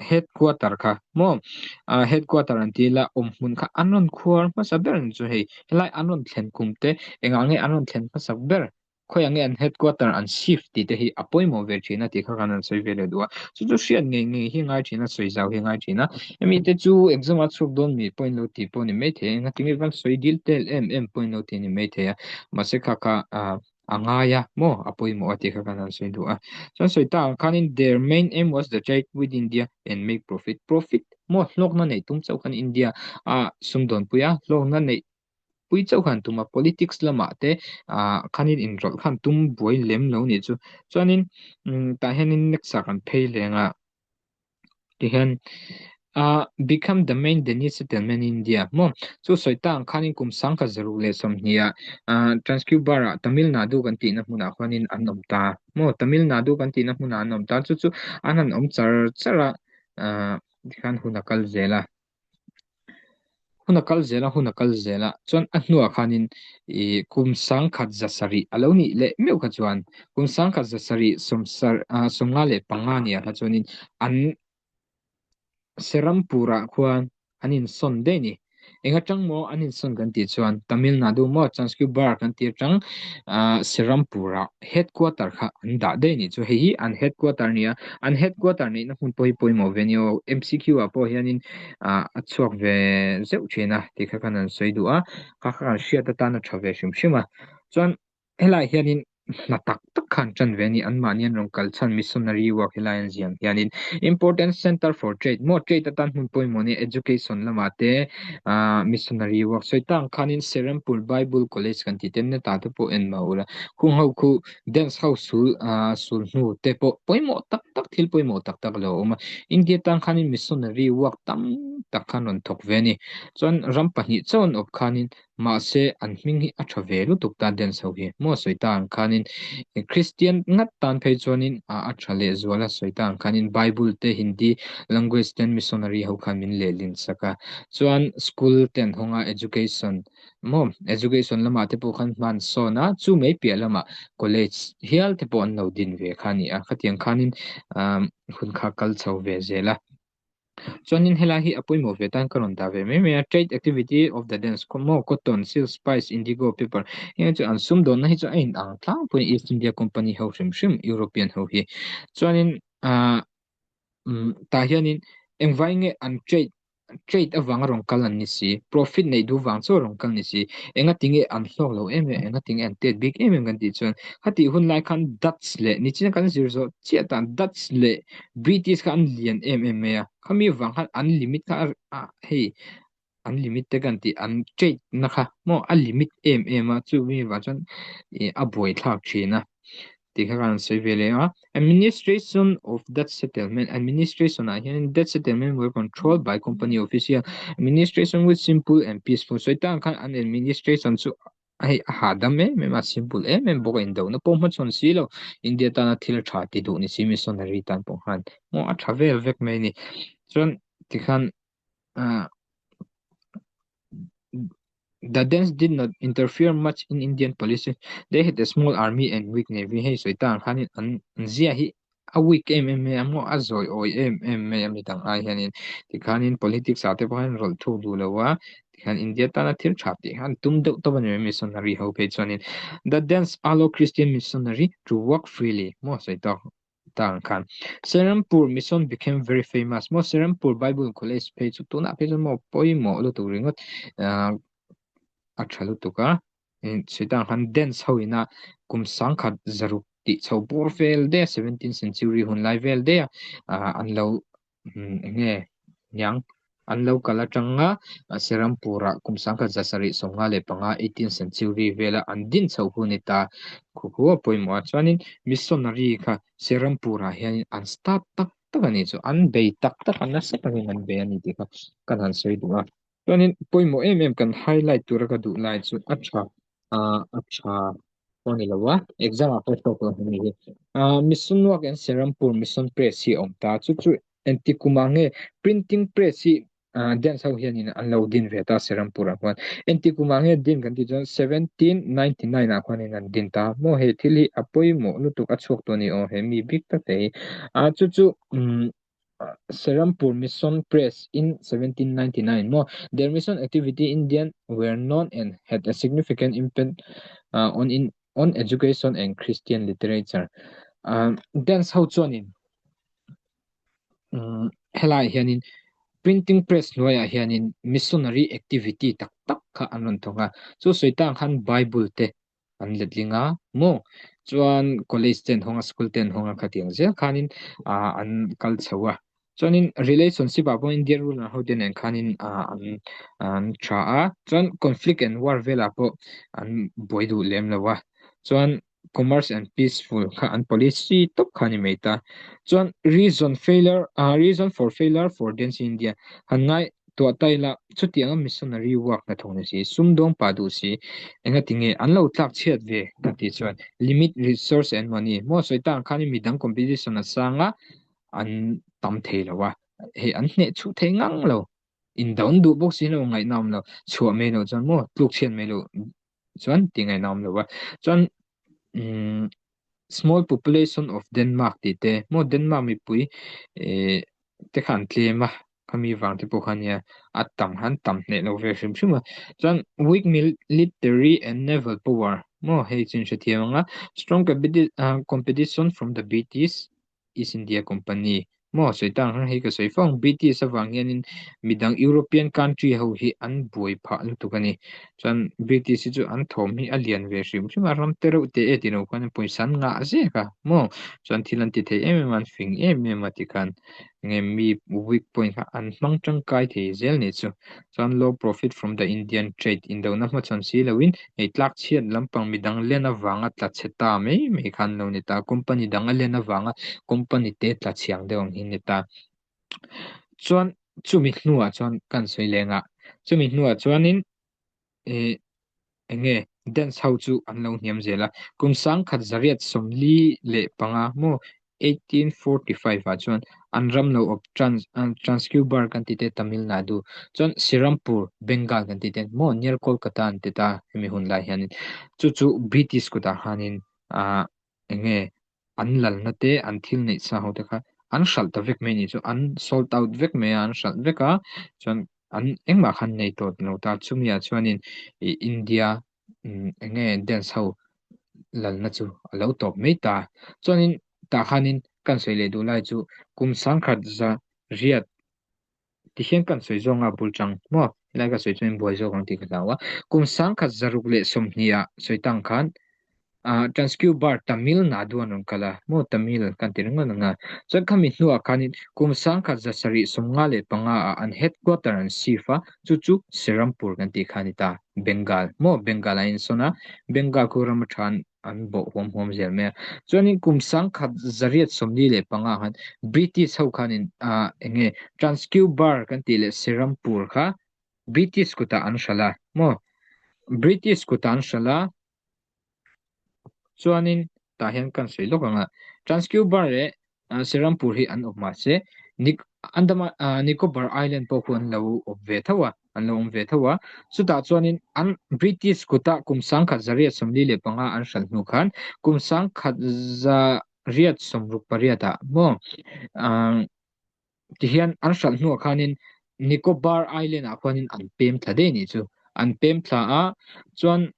Speaker 1: headquarter kha maw ah headquarter an ti ila awm hmun kha an rawn khuar hmasa ber ang chu hei helai an rawn thlen kum te engah nge an rawn thlen hmasa ber khawiah nge an headquarter an shift tih te hi a pawimawh ve thin a tih kha khan an sawi ve leh duh a chu chu hriat ngei ngei hi ngai thin a sawi zau hi ngai thin a hemi te chu exam a chhuak dawn mi pawhin lo tih pawh a ni maithei a engati nge kan sawi dil tel em em pawhin lo tih a ni maithei a mahse kha kha ah a ngai a maw a pawimawh a tih kha khan an sawi duh a chuan sawi ta ang khanin their main aim was the trade with India and make profit profit maw hlawkna neih tum chauh khan India a sumdawnpui a hlawkna neih pui chauh khan tum a politics lamah te ah khanin inrawlh khan tum buai lem lo nih chu chuanin umm tah hianin next ah kan phei leng a tihian ah become the main Danish settlement in India maw chu sawi ta ang khanin kum sangkhat zaruk leh sawmhnih ah ah Transcubar ah Tamil Nadu kan tihna hmunah khuanin an awm ta maw Tamil Nadu kan tihna hmunah an awm ta chu chu an han awm char char a ah tikhan hun a kal zel a. Hun a kal zel a, hun a kal zel a, chuan a hnuah khanin ih kum sangkhat za sarih a lo nih leh meuh kha chuan kum sangkhat za sarih sawmsar ah sawmnga leh panga nia kha chuanin an Serampur-ah khuan an insawn daih a ni. Eng atang maw an insawn kan tih chuan Tamil Nadu maw Chanskubhar kan tih atang ah Serampur-ah headquarter kha an dah daih a nih chu. Hei hi an headquarter a ni a, an headquarter neihna hmun pawh hi pawimawh ve a ni aw. MCQ ah pawh hianin ah a chhuak ve zeuh thin a tih kha khan an sawi duh a, kha kha kan hriat atan a tha ve hrim hrim a. Chuan Helaiah hianin hna tak tak khan tan ve a ni. Anmahni an rawn kal chhan missionary work helai an ziam hianin important centre for trade maw trade atan hmun pawimawh nia education lamah te ah missionary work sawi tak ang khanin Serampur Bible College kan tih te neta te pawh en mah ula khung ho khu dance ho sul ah sul hnu te pawh pawimawh tak tak thil pawimawh tak tak a lo awm a. India tan khanin missionary work tam tak khan rawn thawk ve a ni. Chuan ram pahnih chauh an awp khanin Mahse, an hming hi a tha ve lutuk ta dance ho hi. Maw sawi ta ang khanin Christian ngat tan phei chuanin a a tha leh zual a sawi ta ang khanin Bible te Hindi language ten missionary ho khan min lehlin sak a. Chuan school te an hawng a education maw education lamah te pawh khan hman sawn a chu mai piah lamah college hial te pawh an lo din ve kha a ni a. Khatiang khanin hun kha kal chho ve zel a. Chuanin helai hi a pawimawh ve tan ka rawn dah ve mai mai a, trade activity of the dance maw cotton, silk, spice, indigo, paper heng chu an sumdawnna hi chu a in ang tlangpui East India Company ho hrim hrim European ho hi chuanin ah umm tah hianin engvai nge an trade trade avanga rawn kal an ni si profit neih duh vang chu a rawn kal ni si engati nge an hlawk lo em em engati nge an tet bik em em kan tih chuan khatih hun lai khan Dutch leh nichina kan zir zawh chiah tan Dutch leh British kha an lian em em mai a, khami vang khan an limit kha a hei an limit te kan tih an trade na kha maw a limit em em a chu mi vang chuan ih a buaithlak thin a tih kha kan sawi ve leh a. Administration of that settlement administration ah hian that settlement were controlled by company official administration was simple and peaceful sawi tak ang khan an administration chu Hei a hahdam em em a, simple em em bawk a, indona pawh hmachhawn si lo, India tana thil tha ti duh ni si missionary tan pawh khan maw a tha vel vek mai a ni. Chuan tikhan ah The Danes did not interfere much in Indian policy, they had a small army and weak navy hei sawi ta ang khanin an zia hi a weak em em mai a maw a zawi awi em em mai a midang ai hianin tikhanin politics ah te pawh hian rawlh thuk duh lo a tikhan India tana thil tha tih khan tum deuh tawp a ni mai missionary ho phei chuanin the Danes allow Christian missionary to work freely maw sawi tawk ta ang khan Serampur mission became very famous maw Serampur Bible College phei chu tunah phei chuan maw pawimawh lutuk ringawt ah a tha lutuk a. Chutah khan dance ho ina kum sangkhat zaruk tih chho bur vel daih a 17th century hun lai vel daih a an lo eng nge niang An lo kal atanga Serampur-ah kum 1775, 18th century, vela an din chhoh hun ni ta. Khu khu a pawimawh a chuanin missionary kha Serampur-ah hianin an start tak tak a nih chu, an bei tak tak a, nasa takin an bei a ni tih kha kan han sawi duh a. Chuanin pawimawh em em kan highlight tura ka duh lai chu a tha a tha pawh a ni lo a, exam ah pawh tawk lo a ni hi. Mission work and Serampur Mission Press hi a awm ta, chu chu engti kumah nge printing press hi dance ho hianin an lo din ve ta Serampur ah khuan. Engti kumah nge din kan tih chuan 1799 ah khuanin an din ta maw he thil hi a pawimawh lutuk a chhuak tawh a ni aw he mi bik tak te hi. Chu chu Serampur Mission Press in 1799 maw Their mission activity Indian were known and had a significant impact on in on education and Christian literature. Dance ho chuanin helaiah hianin printing press hnuaiah hianin missionary activity tak tak kha an rawn thawk a, chu sawi tang khan Bible te an letling a maw chuan college te an hawng a school te an hawng a khatiang zel khanin ah an kal chho a chuanin relationship ah pawh Indian ruler ho te nen khanin ah an an tha a chuan conflict and war velah pawh an buai duh lem lo a chuan commerce and peaceful kha an policy tawp kha a ni mai ta chuan reason failure ah reason for failure for dance India han ngai Tuah ta ila, chutianga missionary work hnathawk ni si, sumdawng pah duh si, engati nge an lo tlak chhiat ve ka tih chuan limit resource and money maw sawi tak ang khanin midang competition a sang a, an tam thei lo a, hei an hneh chhuh thei ngang lo, indown duh bawk si lo, ngaihna awm lo, chhuah mai loh chuan maw tluk chhiat mai loh chuan tih ngaihna awm lo a, chuan umm small population of Denmark tih te maw Denmark mipui eh te kha an tlem a khami vang te pawh kha nia a tam han tam hneh lo ve hrim hrim a chuan weak military and naval power maw hei chu in hrethiam ang a strong competition from the British East India Company maw sawi tak ang hei ka sawi fo ang British avang hianin midang European country ho hi an buai phah lutuk a ni chuan British hi chu an thawm hi a lian ve hrim hrim a ram te reuh teh e tih loh khan pawisa an ngah zek a maw chuan thil an ti thei em em a an fing em em a tikhan enge mi weak point kha an hmang tangkai thei zel nih chu chuan low profit from the Indian trade indona hmachhawn si loin hei tlak chhiat lampang midang len avanga tla chhe ta mai mai khan lo ni ta company dang a len avanga company te tla chhiang deuh ang hi ni ta chuan chumi hnuah chuan kan sawi leng a chumi hnuah chuanin ih eng nge dance ho chu an lo hniam zel a kum 1945 maw 1845 ah chuan an ram lo awp trans Transcubar kan tih te Tamil Nadu chuan Serampur Bengal kan tih te maw near Kolkata an ti ta hemi hun lai hianin chu chu British kutah khanin ah eng nge an lalna te an thil neih sa ho te kha an hralh ta vek mai a nih chu an sold out vek mai a an hralh vek a chuan an engmah khan nei tawh lo ta chumi ah chuanin ih India eng nge dance ho lalna chu a lo tawp mai ta chuanin tah khanin kan sawi leh duh lai chu kum 1800 Ti hian kan sawi zawng a bul chang maw? Helai ka sawi chuan in buai zawk ang tih ka hlau a. Kum 1620 ah sawi tang khan ah Transcubar Tamil Nadu an rawn kal a maw Tamil kan ti ringawt ang a. Chuan khami hnuah khanin kum 1755 ah an headquarter an shift a chu chu Serampur kan tih kha a ni ta. Bengal maw Bengal ah a insawn a Bengal khu ram a tha an an bawh huam huam zel mai a. Chuanin kum 1845 khan British ho khanin ah eng nge Transcubar kan tih leh Serampur kha British kutah an hralh a maw? British kutah an hralh a chuanin tah hian kan sawi lawk ang a Transcubar leh Serampur hi an awp mahse Andaman Nicobar Island pawh khu an lo awp ve tho a, an lo awm ve tho a. Chutah chuanin an British kuta kum 1845 an hralh hnu khan kum 1868 ah maw tihian an hralh hnuah khanin Nicobar Island ah khuanin an pem thla daih a nih chu. An pem thla a chuan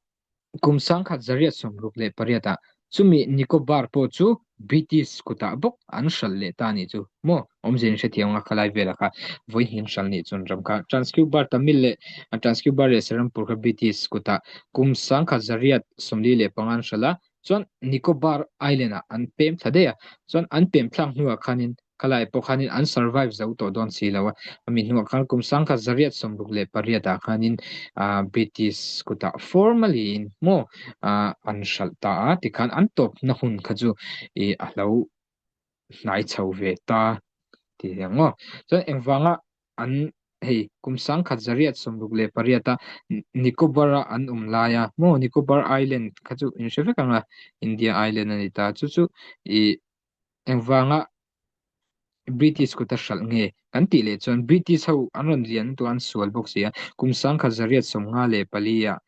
Speaker 1: Kum 1868 ah chumi Nicobar pawh chu British kutah bawk an hralh leh ta anih chu maw? Awmzia in hrethiam anga khalai velah kha vawiin hralh nih chuan ram kha Transcubar Tamil leh Transcubar leh Serampur kha British kutah kum 1845 an hralh a, chuan Nicobar Island ah an pem thla daih a, chuan an pem thlak hnuah khanin. Khalai pawh khanin an survive zo tawh dawn si lo a, ami hnuah khan kum sangkhat zariat 68 ah khanin British kutah formally in maw an hralh ta a, tikhan an tawpna hun kha chu ih a hlo hnai chho ve ta tih hi ang maw. Chuan engvanga an hei kum 1968 a Nicobar a an awm lai a maw Nicobar Island kha chu in hre vek ang a, India Island a ni ta chu chu ih Engvanga British kuta hralh nge kan tih leh chuan British ho an rawn lian lutuk a, an sual bawk si a, kum 1954 ah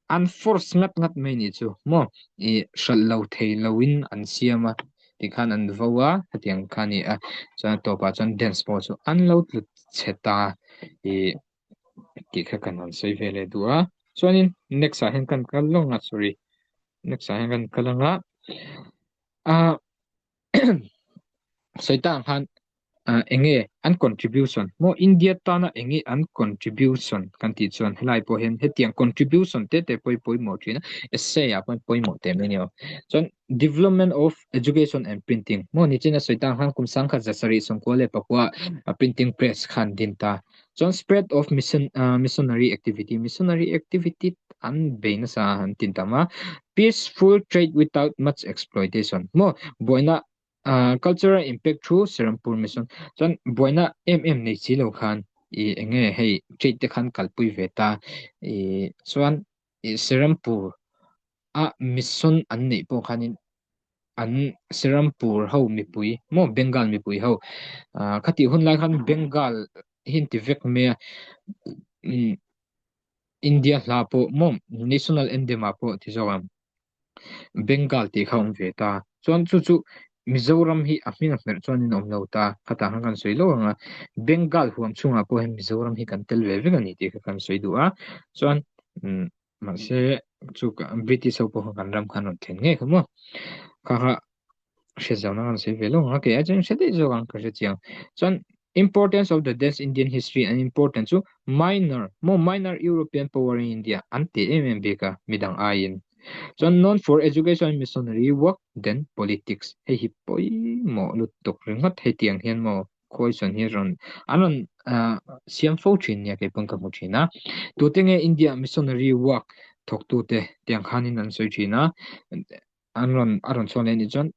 Speaker 1: an force ngat ngat mai nih chu maw ih hralh lo thei loin an siam a tikhan an vo a hetiang kha a ni a, chuan a tawpah chuan dance pawh chu an lo tlu chhe ta ih tih kha kan rawn sawi ve leh duh a, chuanin next ah hian kan kal lawng a sorry next ah hian kan kal ang a. Ah sawi tak ang khan ah eng nge an contribution maw India tana eng nge an contribution kan tih chuan helai pawh hian hetiang contribution te te pawh hi pawimawh thin a essay ah pawh pawimawh teh mai a ni aw chuan development of education and printing maw nichina sawi tak ang khan kum 1799 ah printing press khan din ta chuan spread of mission ah missionary activity missionary activity an bei nasa an tin tam a peaceful trade without much exploitation maw buaina ah cultural impact thu Serampur mission chuan buaina em em nei si lo khan ih eng nge hei trade te khan kalpui ve ta ih chuan ih Serampur a mission an neih pawh khanin an Serampur ho mipui maw Bengal mipui ho ah khatih hun lai khan Bengal hi an ti vek mai a umm India hla pawh maw national anthem ah pawh ti zawk ang Bengal tih kha a awm ve ta chuan chu chu Mizoram hi a hming a hmerh chuan in awm lo ta khatah khan kan sawi lo ang a Bengal huam chhungah pawh hian Mizoram hi kan tel ve vek a ni tih kha kan sawi duh a chuan umm mahse chu British ho pawh kha kan ram khan rawn thlen ngei kha maw kha kha hre zauna kan sawi ve lo ang a kei ai chuan hre daih zawk ang ka hre chiang chuan importance of the Dutch Indian history an important chu minor maw minor European power in India an ti em em bik a midang aiin chuan known for education missionary work then politics hei hi pawimawh lutuk ringawt hetiang hian maw question hi rawn an rawn siam fo thin nia kei pawn ka hmu thin a tute nge India missionary work thawktute tiang khanin an sawi thin a an rawn a rawn chhuak leh anih chuan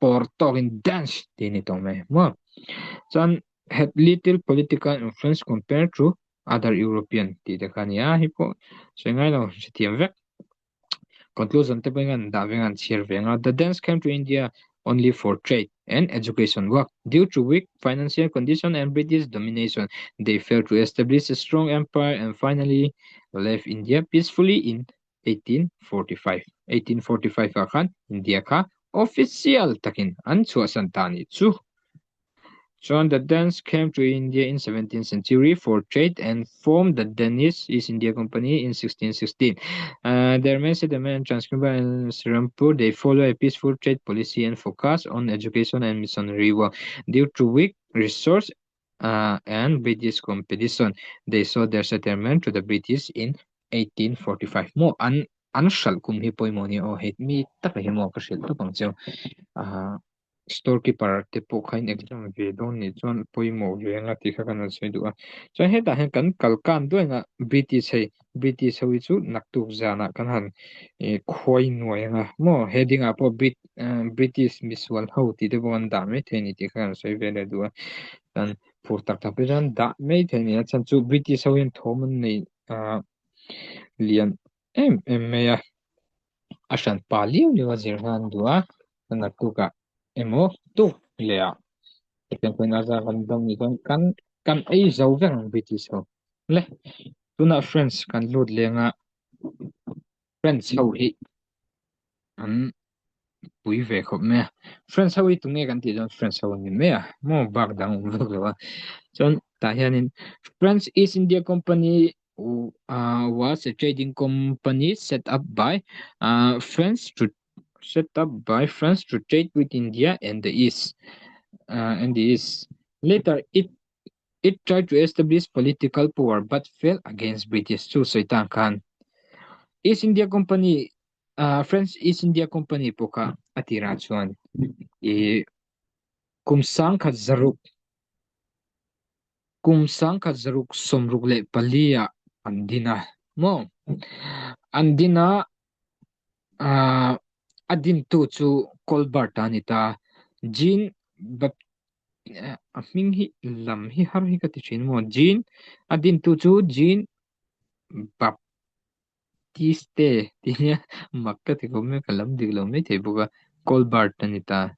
Speaker 1: pawr tawkin dance tih a ni tawh mai maw chuan had little political influence compared to other European tih te kha a ni a hei pawh sawi ngai lo hrethiam vek conclusion te pawhin an dah veng an chhiar veng a the dance came to India only for trade and education work due to weak financial condition and British domination they failed to establish a strong empire and finally left India peacefully in 1845 1845 ah khan India kha official takin an chhuahsan ta nih chu. Chuan the Danes came to India in 17th century for trade and formed the Danish East India Company in 1616. Uh, their main settlement in Transcriba and Serampur, they follow a peaceful trade policy and focus on education and missionary work. Due to weak resource uh, and British competition. They sold their settlement to the British in 1845. Mo an an hralh kum hi pawimawh nia aw hei mi tak hi maw ka hrilh tawp ang cheu. Uh, storekeeper te pawh kha in exam ve dawn nih chuan pawimawh ve anga tih kha kan rawn sawi duh a. Chuan hetah hian kan kal kan duai anga British hei British ho hi chu naktuk zanah kan han eh khuai nuai anga maw heading ah pawh Brit eh British misual ho tih te pawh an dah mai thei a ni tih kha kan sawi ve leh duh a chuan phur tak tak te chuan dah mai thei a ni a chhan chu British ho hian thawm an nei ah lian em em mai a a hran pa liau liau a zir khan an duh a naktuk ah emaw tuk leh ah hetiang pawhin a zar kan dawng nih chuan kan kan ei zo vek ang British ho le tunah French kan lut leng a French ho hi an pui ve khawp mai a French ho hi tunge kan tih chuan French ho an ni mai a maw bak dang awm vak lo a chuan tah hianin French East India Company uh, was a trading company set up by uh, French to set up by France to trade with India and the East uh, and the East later it It tried to establish political power but failed against British chu sawi tan khan East India Company uh, French East India Company pawh kha a tirah chuan i Kum 1600 Kum 1664 ah an din a maw? An din a, ah, a dintu chu Colbert a ni ta. Jean Bap a hming hi lam hi har hi ka ti thin maw? Jean a dintu chu Jean Bap Tiste tih nia mak ka ti khawp mai a, ka lam dik lo maithei bawk a, Colbert a ni ta.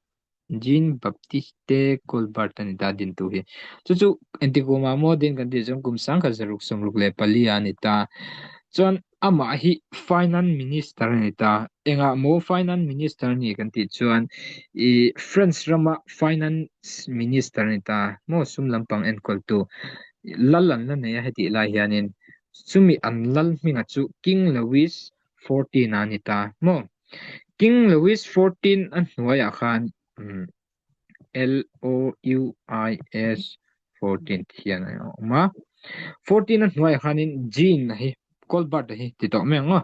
Speaker 1: Jean Baptiste Colbert a ni ta din tu hi. Chu chu engtik kumah maw din kan tih chuan kum 1664 a ni ta. Chuan amah hi Finance Minister a ni ta. Engah maw Finance Minister a ni kan tih chuan ih France rama Finance Minister a ni ta maw sum lampang enkawltu lal an la nei a hetih lai hianin Chumi an lal hminga chu King Louis XIV a ni ta maw? King Louis XIV a hnuaiah khan L-O-U-I-S XIV ti hian a awm a. XIV a hnuaiah khanin Jean a hi, Colbert a hi ti tawh mai ang aw.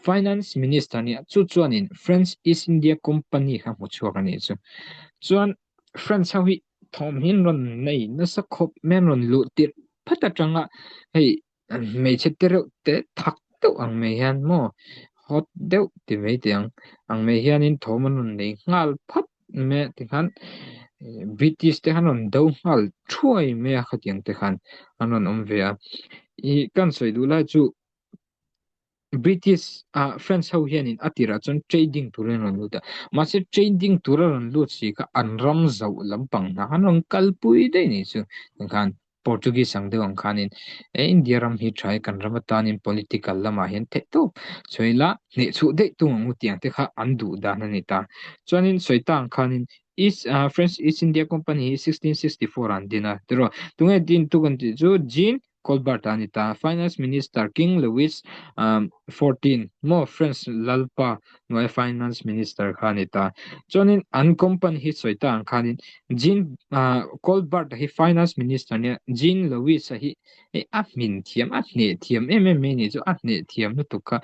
Speaker 1: Finance Minister a nia, chu chuanin French East India Company kha hmu chhuak a nih chu. Chuan France ho hi thawm hi an rawn nei nasa khawp mai an rawn luh tirh phat atanga hei hmeichhe te reuh te thak deuh ang mai hian maw hot deuh ti mai teh ang ang mai hianin thawm an rawn nei nghal phat mai a tikhan British te khan an rawn do nghal thuai mai a khatiang te khan an rawn awm ve a ih ka han sawi duh lai chu. British ah French ho hianin a tirah chuan trading turin an rawn lut a, mahse trading tura rawn lut si kha an ram zauh lampang hna khan rawn kalpui daih ni chu engkhan Portuguese ang deuh ang khanin e India ram hi tha e kan ram atanin political lamah hian theih tawp sawi ila hnehchhuh daih tum ang u tih ang te kha an duh dan a ni ta. Chuanin sawi ta ang khanin East ah French East India Company hi 1664 ah an din a tiraw tunge din tu kan tih chu Jean Colbert a ni ta. Finance Minister King Louis XIV maw French lalpa hnuaia Finance Minister kha a ni ta. Chuanin an company hi sawi ta ang khanin Jean Colbert a hi Finance Minister nia Jean Louis a hi a hmin thiam a hneh thiam em em mai a nih chu a hneh thiam lutuk kha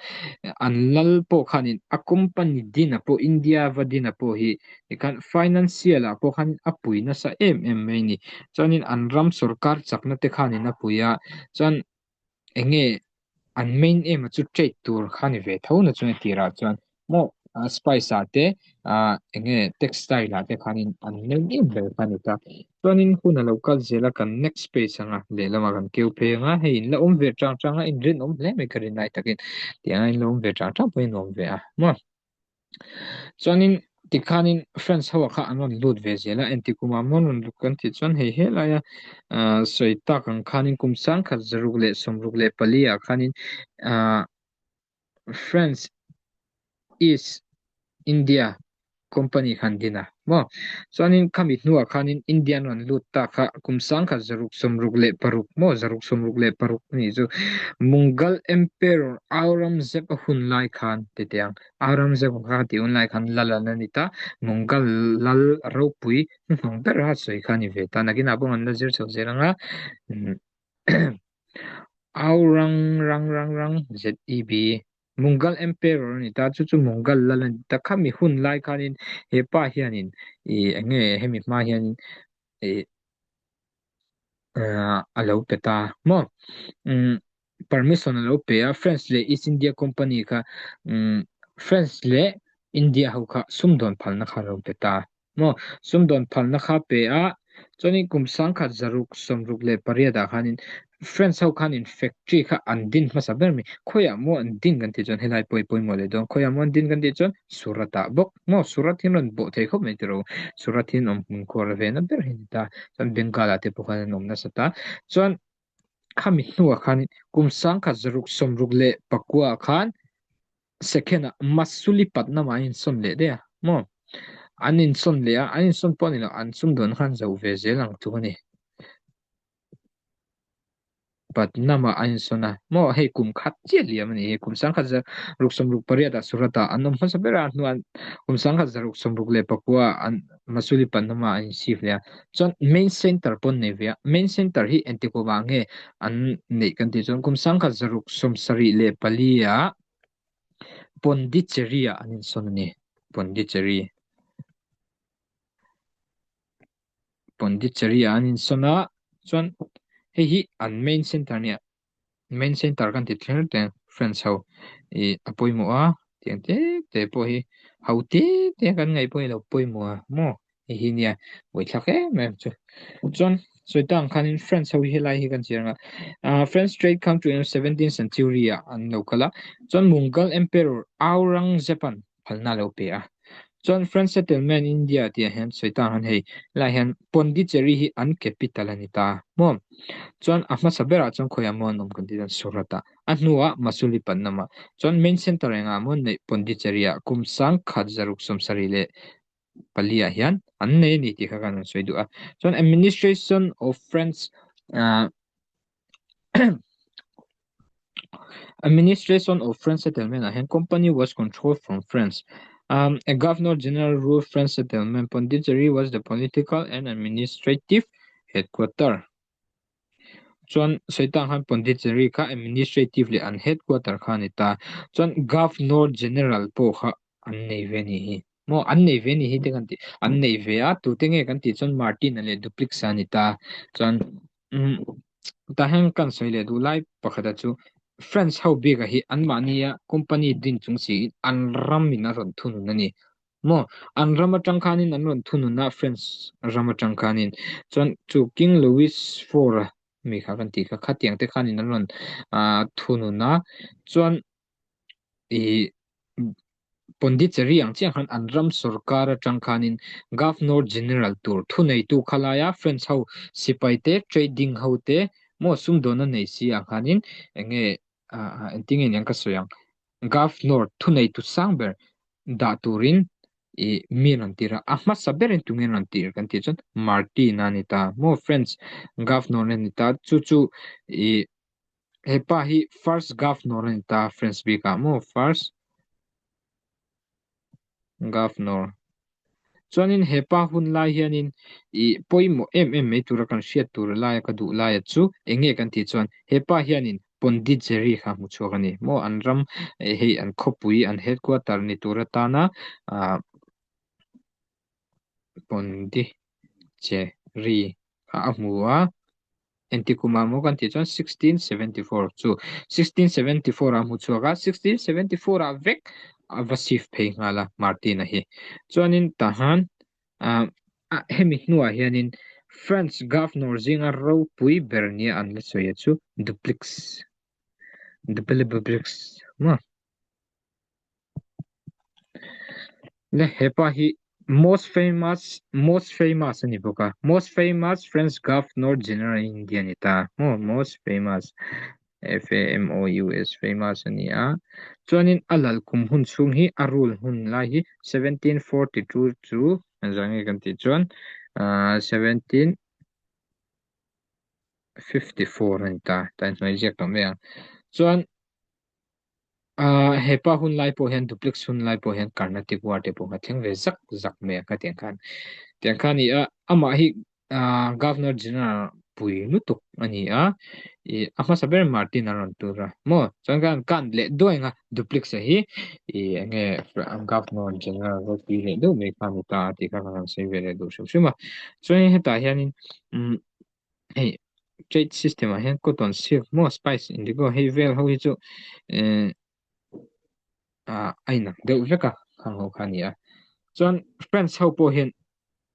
Speaker 1: an lal pawh khanin a company din a pawh India va din a pawh hi Tikhan financial ah pawh khan a pui nasa em em mai a ni. Chuanin an ram sorkar chakna te khanin a pui a, chuan eng nge an main aim a chu trade tur kha ni ve tho na chuan a tirah chuan maw spice ah te ah eng nge textile ah te khanin an main em ber kha a ni ta. Chuanin hun a lo kal zel a kan next page anga lehlamah kan keu phei anga hei in la awm ve chang chang a inrinawm hle mai ka rin lai takin tiang a in la awm ve chang chang pawhin a awm ve a maw. Chuanin tikhanin France ho ah kha an rawn lut ve zel a, engti kumah maw an rawn lut kan tih chuan hei helaia ah sawi tak ang khanin kum 1664 ah khanin ah France East India Company kha an din a maw. Chuanin khami hnuah khanin India an rawn lut ta kha kum 1666 maw 666 a nih chu Mughal Emperor Aurangzeb a hun lai khan ti teh ang. Aurangzeb kha tih hun lai khan lal an a ni ta, Mughal lal ropui hnuhnawng ber a sawi kha a ni ve ta. Nakinah pawh an la zir chho zel ang a, Aurang rang rang rang ZEB Mughal Emperor a ni ta, chu chu Mughal lal a ni ta. Khami hun lai khanin he pa hianin ih eng nge hemi hma hianin ih a lo pe ta maw? Umm permission a lo pe a, France leh East India Company kha umm France leh India ho kha sumdawn phalna kha a lo pe ta maw? Sumdawn phalna kha pe a, chuanin kum 1668 ah khanin France ho khanin factory kha an din hmasa ber mai, khawiah maw an din kan tih chuan helai pawh i pawimawh leh dawn, khawiah maw an din kan tih chuan Surat ah bawk maw? Surat hi an rawn bawh thei khawp mai tiraw? Surat hi an awm hmun khuar ve na ber hi a ni ta, chuan Bengal ah te pawh khan an awm nasa ta, chuan khami hnuah khan kum 1669 ah khan second ah Masulipatnam ah an insawn leh daih a maw? An insawn leh a, an insawn pawh a ni lo, an sumdawn khan zo ve zel ang chu a ni. Patnam ah a insawn a, maw hei kum khat chiah liam a ni hi, kum 1668 ah Surat ah an awm hmasa ber a, a hnuah kum 1669 ah an Masulipatnam ah an insif leh a, chuan main center pawh an nei ve a, main center hi engti kum ah nge an neih kan tih chuan kum 1674 ah Pondicherry ah an insawn a ni, Pondicherry. Pondicherry ah an insawn a, chuan hei hi an main center a nia, main center kan ti thler te French ho ih a pawimawh a tiang te te pawh hi ho te te kan ngaih pawh hi a lo pawimawh a maw hei hi nia buaithlak em em chu chuan sawi tak ang khanin French ho hi helai hi kan chhiar ang a ah French trade come to 17th century ah an lo kal a chuan Mughal emperor Aurangzeb an phalna a lo pe a. Chuan French settlement India tih ah hian sawi tah han hei helaiah hian Pondicherry hi an capital a ni ta maw? Chuan a hmasa berah chuan khawiah maw an awm kan tih chuan Surat ah a hnuah Masulipatnam ah chuan main center engah maw an neih Pondicherry ah kum sangkhat zaruk sawmsarih leh pali ah hian an nei a ni tih kha kan rawn sawi duh a. Chuan administration of French ah Administration of French settlement ah hian company was controlled from France. Um, a governor general ruled French settlement. Pondicherry was the political and administrative headquarter. Chuan sawi khan Pondicherry kha administrative leh an headquarter kha a ni ta. Chuan governor general pawh kha an nei ve a nih hi. Maw an nei ve a nih hi te kan tih. An nei ve a, tute nge kan tih chuan Martin-a leh Dupleix-a a ni ta. Chuan umm tah hian kan sawi leh duh lai pakhata chu French ho bika hi anmahnia company din chung siin an ramin a rawn thunun a ni. Maw an ram atang khanin an rawn thunun a French ram atang khanin. Chuan chu King Louis IV-a mi kha kan tih kha khatiang te khanin an rawn ah thunun a. Chuan ih Pondicherry ang chiah khan an ram sorkar atang khanin Governor General tur thuneitu khalaia French ho sipai te trading ho te maw sumdawn a nei si ang khanin enge ah engtin nge niang ka sawi ang Governor thuneitu sang ber dah turin ih mi an rawn tir a, a hmasa berin tunge an rawn tir kan tih chuan Martin a ni ta maw French Governor a ni ta chu chu ih Hepa hi first governor a ni ta French bikah maw first governor. Chuanin hepa hun lai hianin ih pawimawh em em mai tura kan hriat tur laia ka duh laia chu eng nge kan tih chuan hepa hianin Pondicherry kha hmu chhuak a ni maw an ram hei an khawpui an headquarter ni tur atana ah Pondicherry kha a hmu a, engti kumah maw kan tih chuan 1674 chu 1674 ah a hmu chhuak a, 1674 ah vek a va shift phei nghal a Martin-a hi. Chuanin tahan ah hemi hnuah hianin French Governor zinga ropui ber nia an la sawi a chu Dupleix Dupleix maw? Le hepa hi most famous most famous a ni bawk a most famous French governor general in India a ni ta maw most famous F A M O U S famous a ni a chuanin a lal kum hun chhung hi a rule hun lai hi 1742 chu engzah nge kan tih chuan ah 1754 a ni ta ta inhnuai ziak tawh mai ang chuan. Ah hepa hun lai pawh hian Dupleix hun lai pawh hian Carnatic war te pawh kha thleng ve zak zak mai a khatiang khan tiang kha a ni a amah hi ah Governor General pui lutuk a ni a ih a hmasa ber Martin a rawn tur a maw chuan khan kan leh duai ang a Dupleix a hi ih eng nge Governor General ropui leh deuh mai kha a ni ta a tih kha ka rawn sawi ve leh duh hrim hrim a chuan hetah hianin umm hei trade system ah hian cotton silk maw spice indigo hei vel ho hi chu eh ah a inang deuh vek a khang ho kha a ni a chuan French ho pawh hian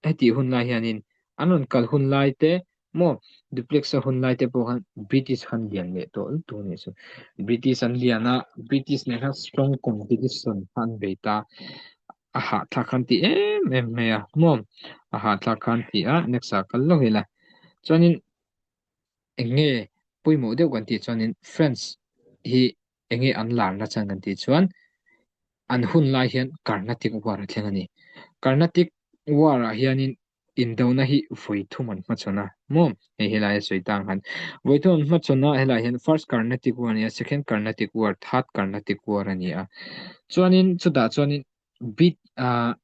Speaker 1: hetih hun lai hianin an rawn kal hun lai te maw Dupleix a hun lai te pawh khan British khan lian leh tawh lutuk a nih chu British an lian a British nen khan strong competition kha an bei ta a hahthlak khan ti em em mai a maw a hahthlak khan ti a next ah kal lawk ila chuanin eng nge pawimawh deuh kan tih chuanin French hi eng nge an lar na chhan kan tih chuan an hun lai hian Carnatic war a thleng a ni Carnatic war ah hianin Indona hi vawi thum an hmachhawn a maw? Hei helai a sawi tang han. Vawi thum an hmachhawn a, helai hian First Carnatic War a ni a, Second Carnatic War, Third Carnatic War a ni a. Chuanin chutah chuanin bit ah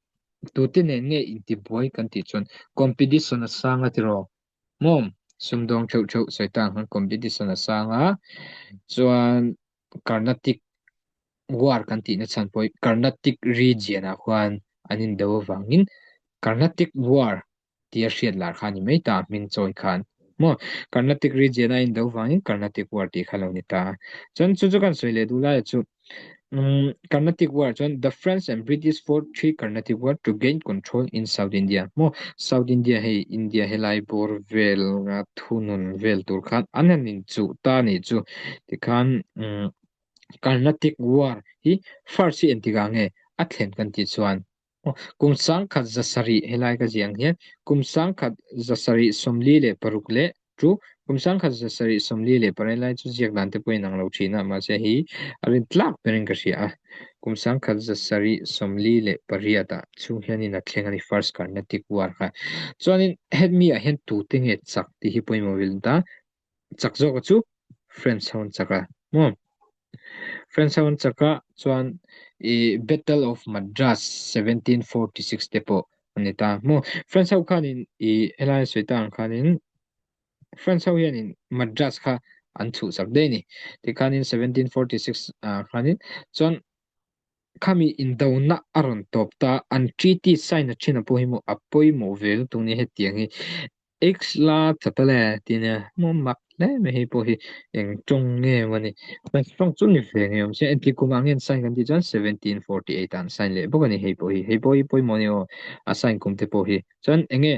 Speaker 1: tute nen nge intibuai kan tih chuan competition a sang a tiraw maw? Sumdawng theuh theuh sawi tang han competition a sang a, chuan Carnatic War kan tihna chhan pawh hi Carnatic region ah khuan an indo avangin Carnatic War. tia hriat lar kha a ni mai ta a hming chawi khan maw Carnatic region a indo vangin Carnatic War tih kha lo ni ta a. Chuan chu chu kan sawi leh duh laia chu umm Carnatic War chuan the French and British fought three Carnatic War to gain control in South India maw South India hei India helai bawr vel a thunun vel tur khan an han inchuh ta a nih chu tikhan umm Carnatic War hi first hi engtikah nge a thlen kan tih chuan Kum 1700 helai ka ziah ang hian kum 1746 leh chu kum 1748 lai chu ziak dan te pawh inang lo thin a, mahse hei a rin tlak berin ka hria a. Kum 1748 ah chhung hianin a thleng a ni First Carnatic War kha. Chuanin hemi ah hian tute nge chak tih hi pawimawh vil ta. Chak zawka chu French ho an chak a maw? French ho an chak a chuan ih Battle of Madras 1746 te pawh a ni ta maw? French ho khanin ih helai sawi ta ang khanin French ho hianin Madras kha an chhuhsak daih a ni. Tikhanin 1746 ah khanin chuan khami indona a rawn tawp ta an treaty sign a thin a pawh hi maw a pawimawh ve lutuk nia hetiang hi. X la that a le tih nia maw mak hle mai hei pawh hi eng tawng nge maw ni French tawng chu ni ve ngei awm sia engti kum ah nge an sign kan tih chuan 1748 ah an sign leh bawk a ni hei pawh hi hei pawh hi pawimawh a ni aw a sign kum te pawh hi chuan eng nge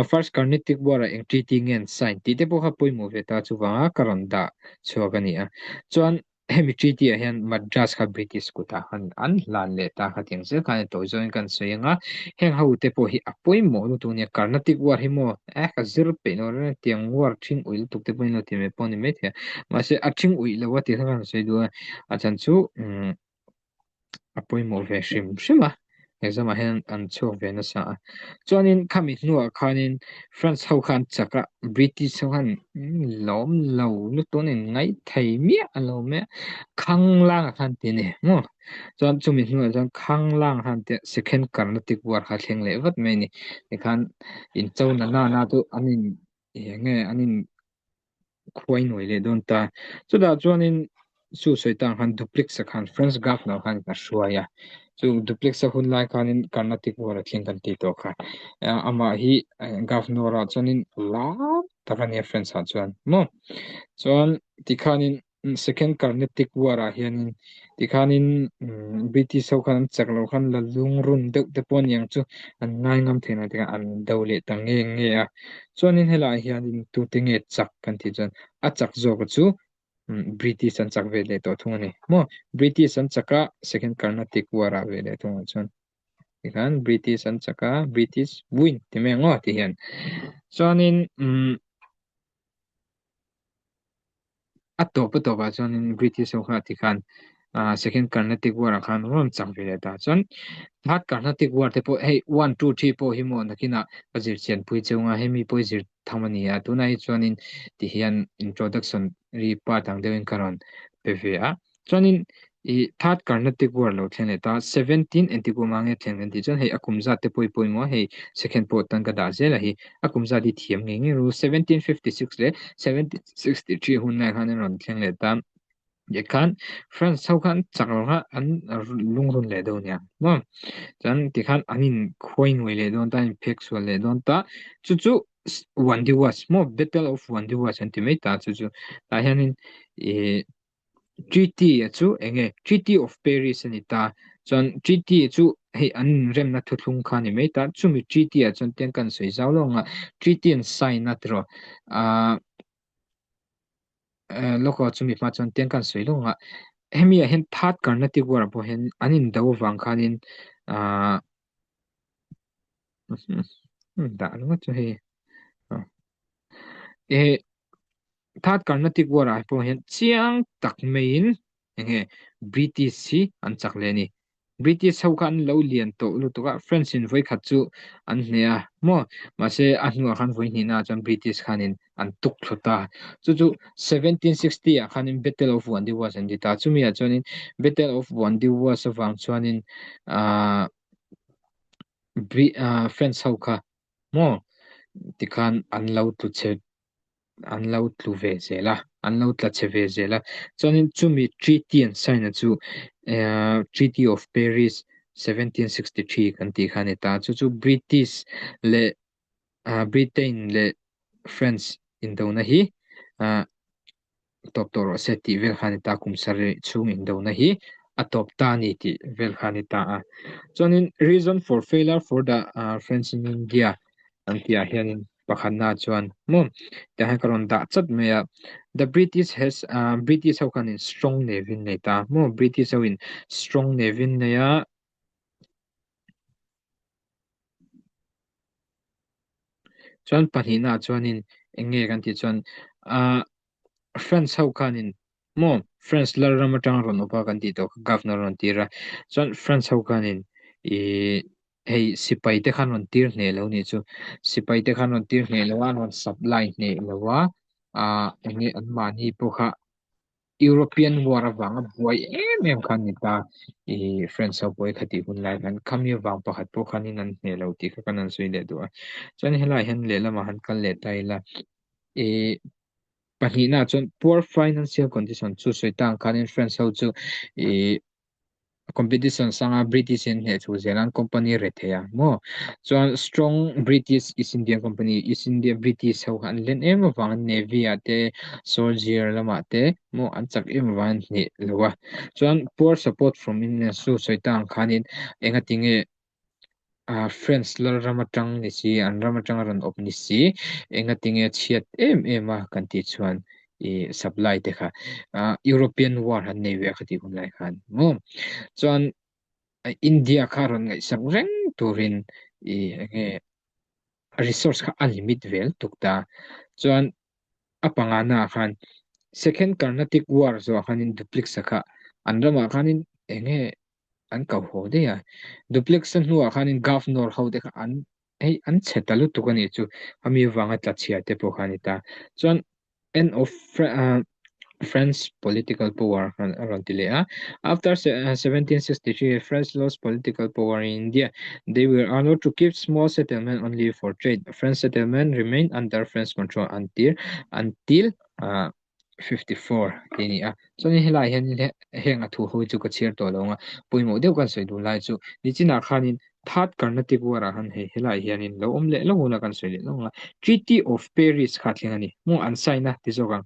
Speaker 1: first Carnatic war ah eng treaty nge an sign tih te pawh kha pawimawh ve ta chuvanga ka rawn dah chhuak a ni a chuan Hemi treaty ah hian Madras kha British kutah khan an hlan leh ta kha tiang zel khan tawi zawngin kan sawi ang a, heng ho te pawh hi a pawimawh lutuk nia Carnatic war hi maw eh ka zir peih lo reng tiang war ṭhing uih lutuk te pawhin lo ti mai pawh a ni maithei a, mahse a ṭhing uih lo a tih kha kan sawi duh a, a chhan chu umm a pawimawh ve hrim hrim a, exam ah hian an chhuak ve nasa a. Chuanin khami hnuah khanin France ho khan chak a, British ho khan lawm lo lutuk an inngaih thei miah a lo mai a, Khanglang ah khan ti a ni maw? Chuan chumi hnuah chuan Khanglang ah khan tia Second Carnatic War kha a thleng leh vat mai a ni. Tikhan incho na na na chu an in eng nge an in khuai nuai leh dawn ta. Chutah chuanin chu sawi tang khan Dupleix a khan French governor khan a hruai a. Chu Dupleix a hun lai khanin Carnatic War a thleng kan tih tawh kha. Amah hi governor ah chuanin lar tak a nia French ah chuan maw. Chuan tikhanin Second Carnatic War ah hianin tikhanin British ho khan an chak loh khan la lungrun deuh te pawh aniang chu an ngai ngam thei lo tikhan an do leh ta nge nge a. Chuanin helaiah hianin tute nge chak kan tih chuan a chak zawk chu British an chak ve leh tawh thung a ni maw. British an chak a Second Carnatic War ah ve leh thung ah chuan tikhan British an chak a British win ti mai ang aw ti hian. Chuanin umm A tawp a tawpah chuanin British ho kha tikhan ah Second Carnatic War ah khan rawn chak ve leh ta. Chuan Third Carnatic War te pawh hei one two three pawh hi maw nakinah ka zir chian pui cheu nga hemi pawh hi zir tham a ni a. Tunah hi chuanin tihian introduction ri part ang deuhin ka rawn pe ve a. Chuanin ih Third Carnatic War lo thleng leh ta 17 engtikawm ah nge thleng kan tih chuan hei a kum zat te pawh hi pawimawh a hei second pawh tan ka dah zel a hi a kum zat hi thiam ngei ngei ru 1756 leh 1763 hun lai khan an rawn thleng leh ta leh khan France ho khan chak lo kha an lungrun leh deuh nia maw chuan tikhan an in khuai nuai leh dawn ta an in phek sual leh dawn ta chu chu Wandiwas maw Battle of Wandiwas an ti mai ta chu chu tah hianin ih Treaty a chu eng nge Treaty of Paris a ni ta. Chuan Treaty chu hei an inremna thuthlung kha a ni mai ta. Chumi Treaty ah chuan tiang kan sawi zau lo ang a, Treaty an sign a tiraw ah lawk a chumi hma chuan tiang kan sawi lo ang a. Hemi ah hian Third Carnatic War ah pawh hian an indo avang khanin ah dah ringawt chu hei eh Third Carnatic War ah pawh hian chiang tak maiin eng nge British hi an chak leh a ni. British ho kha an lo lian tawh lutuk a, French in vawikhat chu an hneh a maw? Mahse a hnuah khan vawihnihna ah chuan British khanin an tuk thlu ta. Chu chu 1760 ah khanin Battle of Wandiwas an ti ta. Chumi ah chuanin Battle of Wandiwas avang chuanin aah French ho kha maw tikhan an lo tlu chhe an lo tlu ve zel a, an lo tla chhe ve zel a. Chuanin chumi treaty an sign a chu Treaty of Paris 1763 kan tih kha a ni ta. Chu chu British leh Britain leh France indona hi tawp tawh rawh se tih vel kha a ni ta, kum sarih chhung indona hi a tawp ta a ni tih vel kha a ni ta a. Chuanin reason for failure for the French in India an tih ah hianin pakhatna chuan maw tiang hian ka rawn dah chat mai a, the British has British ho khanin strong navy an nei ta maw British ho in strong navy an nei a. Chuan pahnihnaah chuanin eng nge kan tih chuan ahh France ho khanin maw France lal ram atanga rawn awp a kan tih tawh kha governor rawn tir a chuan France ho khanin ihh hei sipai te khan rawn tir hneh lo nih chu sipai te khan rawn tir hneh lo a an rawn supply hneh lo a ahh eng nge anmahni pawh kha European War avanga buai em em khan ni ta i France ho pawh hi khatih hun lai khan khami avang pakhat pawh khanin an hneh lo tih kha kan han sawi leh duh a. Chuan helaiah hian lehlamah han kal leh ta ila i pahnihnaah chuan poor financial condition chu sawi ta ang khanin France ho chu i Competition sanga British in hneh chhuh zel an company re thei a maw? Chuan strong British East India Company, East India British ho kha an len em avangin Navy ah te soldier lamah te maw an chak em avangin an hneh lo a. Chuan poor support from Indians chu sawi ta ang khanin engatinge Ah France lal ram atang ni si, an ram atanga rawn awp ni si, engatinge chhiat em em a kan tih chuan ih supply te kha ah European war han nei ve a khatih hun lai khan maw. Chuan India kha rawn ngaihsak reng turin ih enge resource kha a limit vel tuk ta. Chuan a pangana ah khan Second Carnatic War zawh ah khanin Dupleix a kha an ramah khanin enge an ko haw daih a. Dupleix a hnuah khanin Governor ho te kha an hei an chhe ta lutuk a nih chu ami avanga tla chhia te pawh kha a ni ta. Chuan end of French political power khan a rawn ti leh a. After 1763 French lost political power in India. They were allowed to keep small settlement only for trade. French settlement remained under French control until until 54 tih a ni a chuanin helaiah hian heng a thu ho hi chu ka chhiar tawh lo ang a pawimawh deuh kan sawi duh lai chu nichinah khanin Third Carnatic War ah khan hei helaiah hianin lo awm leh lo hun a kan sawi leh lo ang a Treaty of Paris kha a thleng a ni maw an sign a ti zawk ang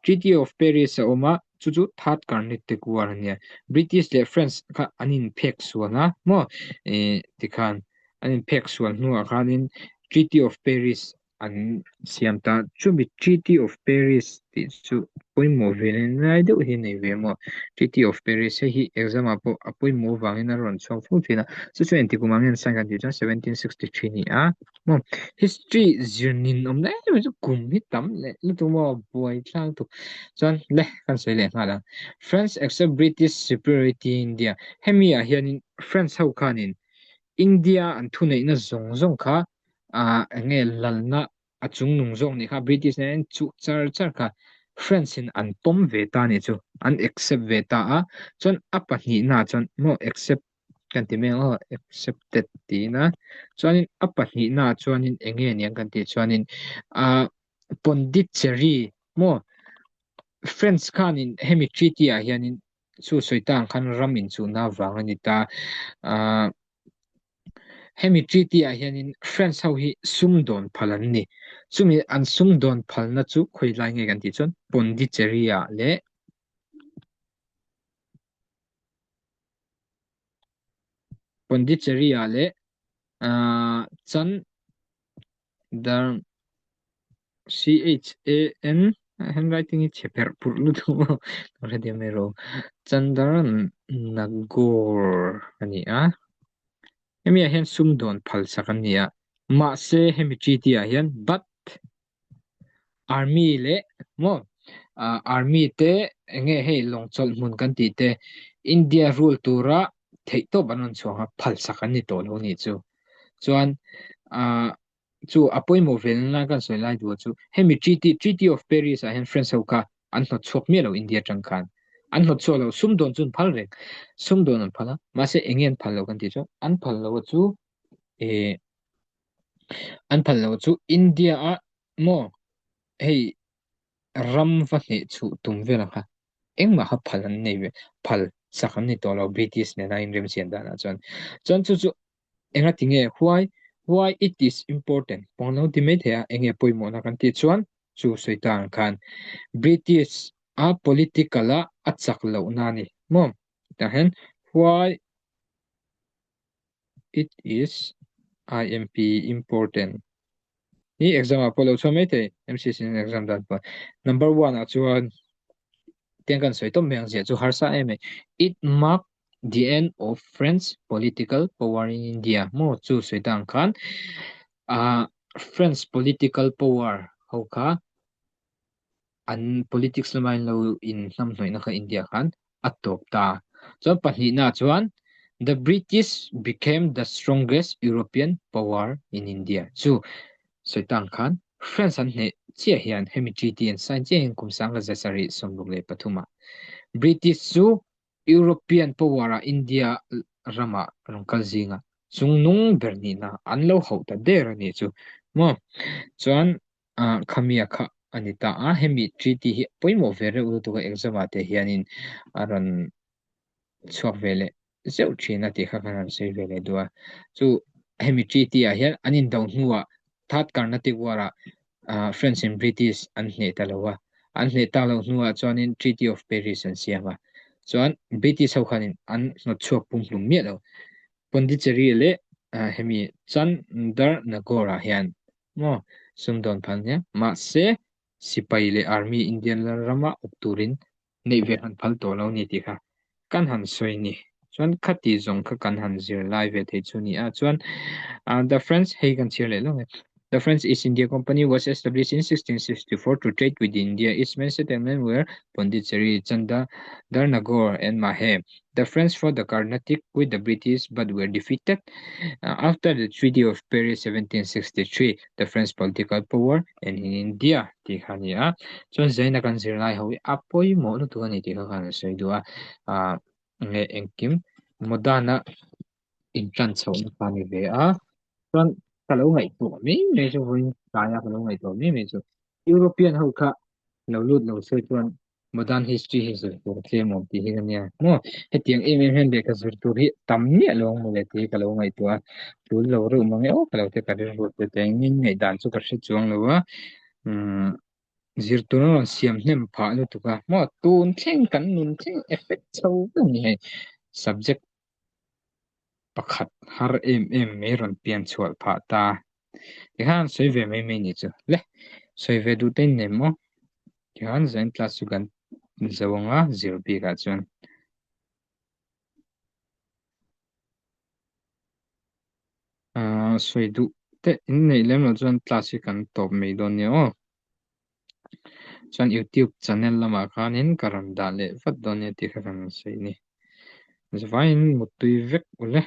Speaker 1: Treaty of Paris a awm a chu chu Third Carnatic War a nia British leh French kha an inphek sual a maw ih tikhan an inphek sual hnuah khanin Treaty of Paris an siam ta. Chumi Treaty of Paris tih chu pawimawh ve leh ngai deuh hi a nei ve maw? Treaty of Paris hei hi exam ah pawh a pawimawh vangin a rawn chhuak fo thin a, chu chu engtik kumah nge an sign kan tih chuan 1763 ni a maw? History zir nin awm lai em chu kum hi tam leh lutuk maw buai tlang tuk chuan le kan sawi leh nghal ang. France accept British superiority in India hemi ah hianin France ho khanin India an thuneihna zawng zawng kha ah eng nge lalna a chung nung zawk nih kha British nen an chuh char char kha French in an pawm ve ta nih chu an accept ve ta a chuan a pahnihna ah chuan maw accept kan ti mai ang aw accepted tiin a chuanin a pahnihna ah chuanin eng nge niang kan tih chuanin ah Pondicherry maw French khanin hemi treaty ah hianin chu sawi ta ang khan ram inchuhna vang a ni ta ah. Hemi treaty ah hianin France ho hi sumdawn phal an ni. Chumi an sumdawn phalna chu khawi lai nge kan tih chuan Pondicherry ah leh Pondicherry ah leh ah Chan Dar CHAN handwriting hi chhe pherh purh lutuk maw ka hre diam mai ro. Chandarnagore a ni a. Hemi ah hian sumdawn phal sak an ni a. Mahse hemi treaty ah hian but army leh maw army te enge hei lawng chawlh hmun kan tih te India rule tura theihtawp an rawn chhuah ang a phal sak an ni tawh lo a nih chu. Chuan ah chu a pawimawh ve na kan sawi lai duh chu hemi treaty treaty of Paris ah hian France ho kha an hnawt chhuak miah lo India atang khan an hnawt chhuak lo sumdawn chu an phal reng sumdawn an phal a mahse enge an phal lo kan tih chu an phal lo a chu eh an phal lo chu India a maw hei ram va hneh chhuh tum vel ang kha engmah kha phal an nei ve phal sak an ni tawh lo British nena inremsiam danah chuan chuan chu chu enga tinge huai. Why it is important pawng lo ti mai thei a, enge pawimawhna kan tih chuan chu sawi ta ang khan British a political a a chak lohna a ni maw? Tah hian why it is IMP important hi exam ah pawh lo chhuak mai thei MCC in exam dan pawh number one ah chuan tiang kan sawi tawp mai ang zia chu harsa em mai it mark the end of French political power in India maw chu sawi ta ang khan ah French political power ho kha an politics lama in lo in hnamhnawihna kha India khan a tawp ta. Chuan pahnihna chuan the British became the strongest European power in India chu sawi tan khan France an hneh chiah hian hemi treaty an sign chiah hian kum 1763 ah British chu European power ah India ramah rawn kal zinga chungnung ber nihna an lo hauh ta der a nih chu maw. Chuan Khamia kha a ni ta a, hemi treaty hi pawimawh ve reuh lutuk a exam ah te hianin a rawn chhuak ve leh zeuh thin a tih kha kan rawn sawi ve leh duh a. Chu hemi treaty ah hian an indo hnuah Third Carnatic War ah French and British an hneh ta lo a, an hneh tak loh hnuah chuanin Treaty of Paris an siam a, chuan British ho khanin an hnawt chhuak pumhlum miah lo. Pondicherry leh hemi Chandernagore ah hian Maw? Sumdawn phal nia. Mahse, sipai leh army Indian rama awp turin neih ve han phal tawh lo ni tih kha kan han sawi ni. Chuan khati zawng kha kan han zir lai ve thei chu ni a. Chuan The French, hei kan chhiar leh lo nge. The French East India Company was established in 1664 to trade with India. Its main settlement were Pondicherry, Chandernagore and Mahe. The French fought the Carnatic with the British but were defeated. After the Treaty of Paris 1763, the French political power in India tih kha a ni a. Chuan zaina kan zir lai ho hi a pawimawh lutuk a ni tih kha khan a sawi duh a. Ah, nge engkim modern-a intan chhohna kha a ni ve a. Chuan ka lo ngaihtuah mai mai chu vawiin tlaia ka lo ngaihtuah mai mai chu European ho kha lo lut lo se chuan Modern history hi zir tur tlem awm tih hi ka nia maw? Hetiang em em hian lehkha zir tur hi tam miah lo ang mawle tih hi ka lo ngaihtuah a, tul lo reuh mang e aw ka lo ti ka rilru te te engin ngaihdan chu ka hre chuang lo a, umm zir tur a rawn siam hnem phah lutuk a maw? Tun thleng kan nun thleng effect chho vek a ni hei subject pakhat har em em mai rawn pian chhuah phah ta. Tikhan sawi ve mai mai ni chu le sawi ve duh te in nei maw? Tikhan zain class chu kan zo anga zir bikah chuan. Sawi duh te in neih lem loh chuan class hi kan tawp mai dawn nia aw. Chuan YouTube channel lamah khanin ka rawn dah leh vat dawn nia tih kha kan sawi a ni. Zavaiin muttui vek ule.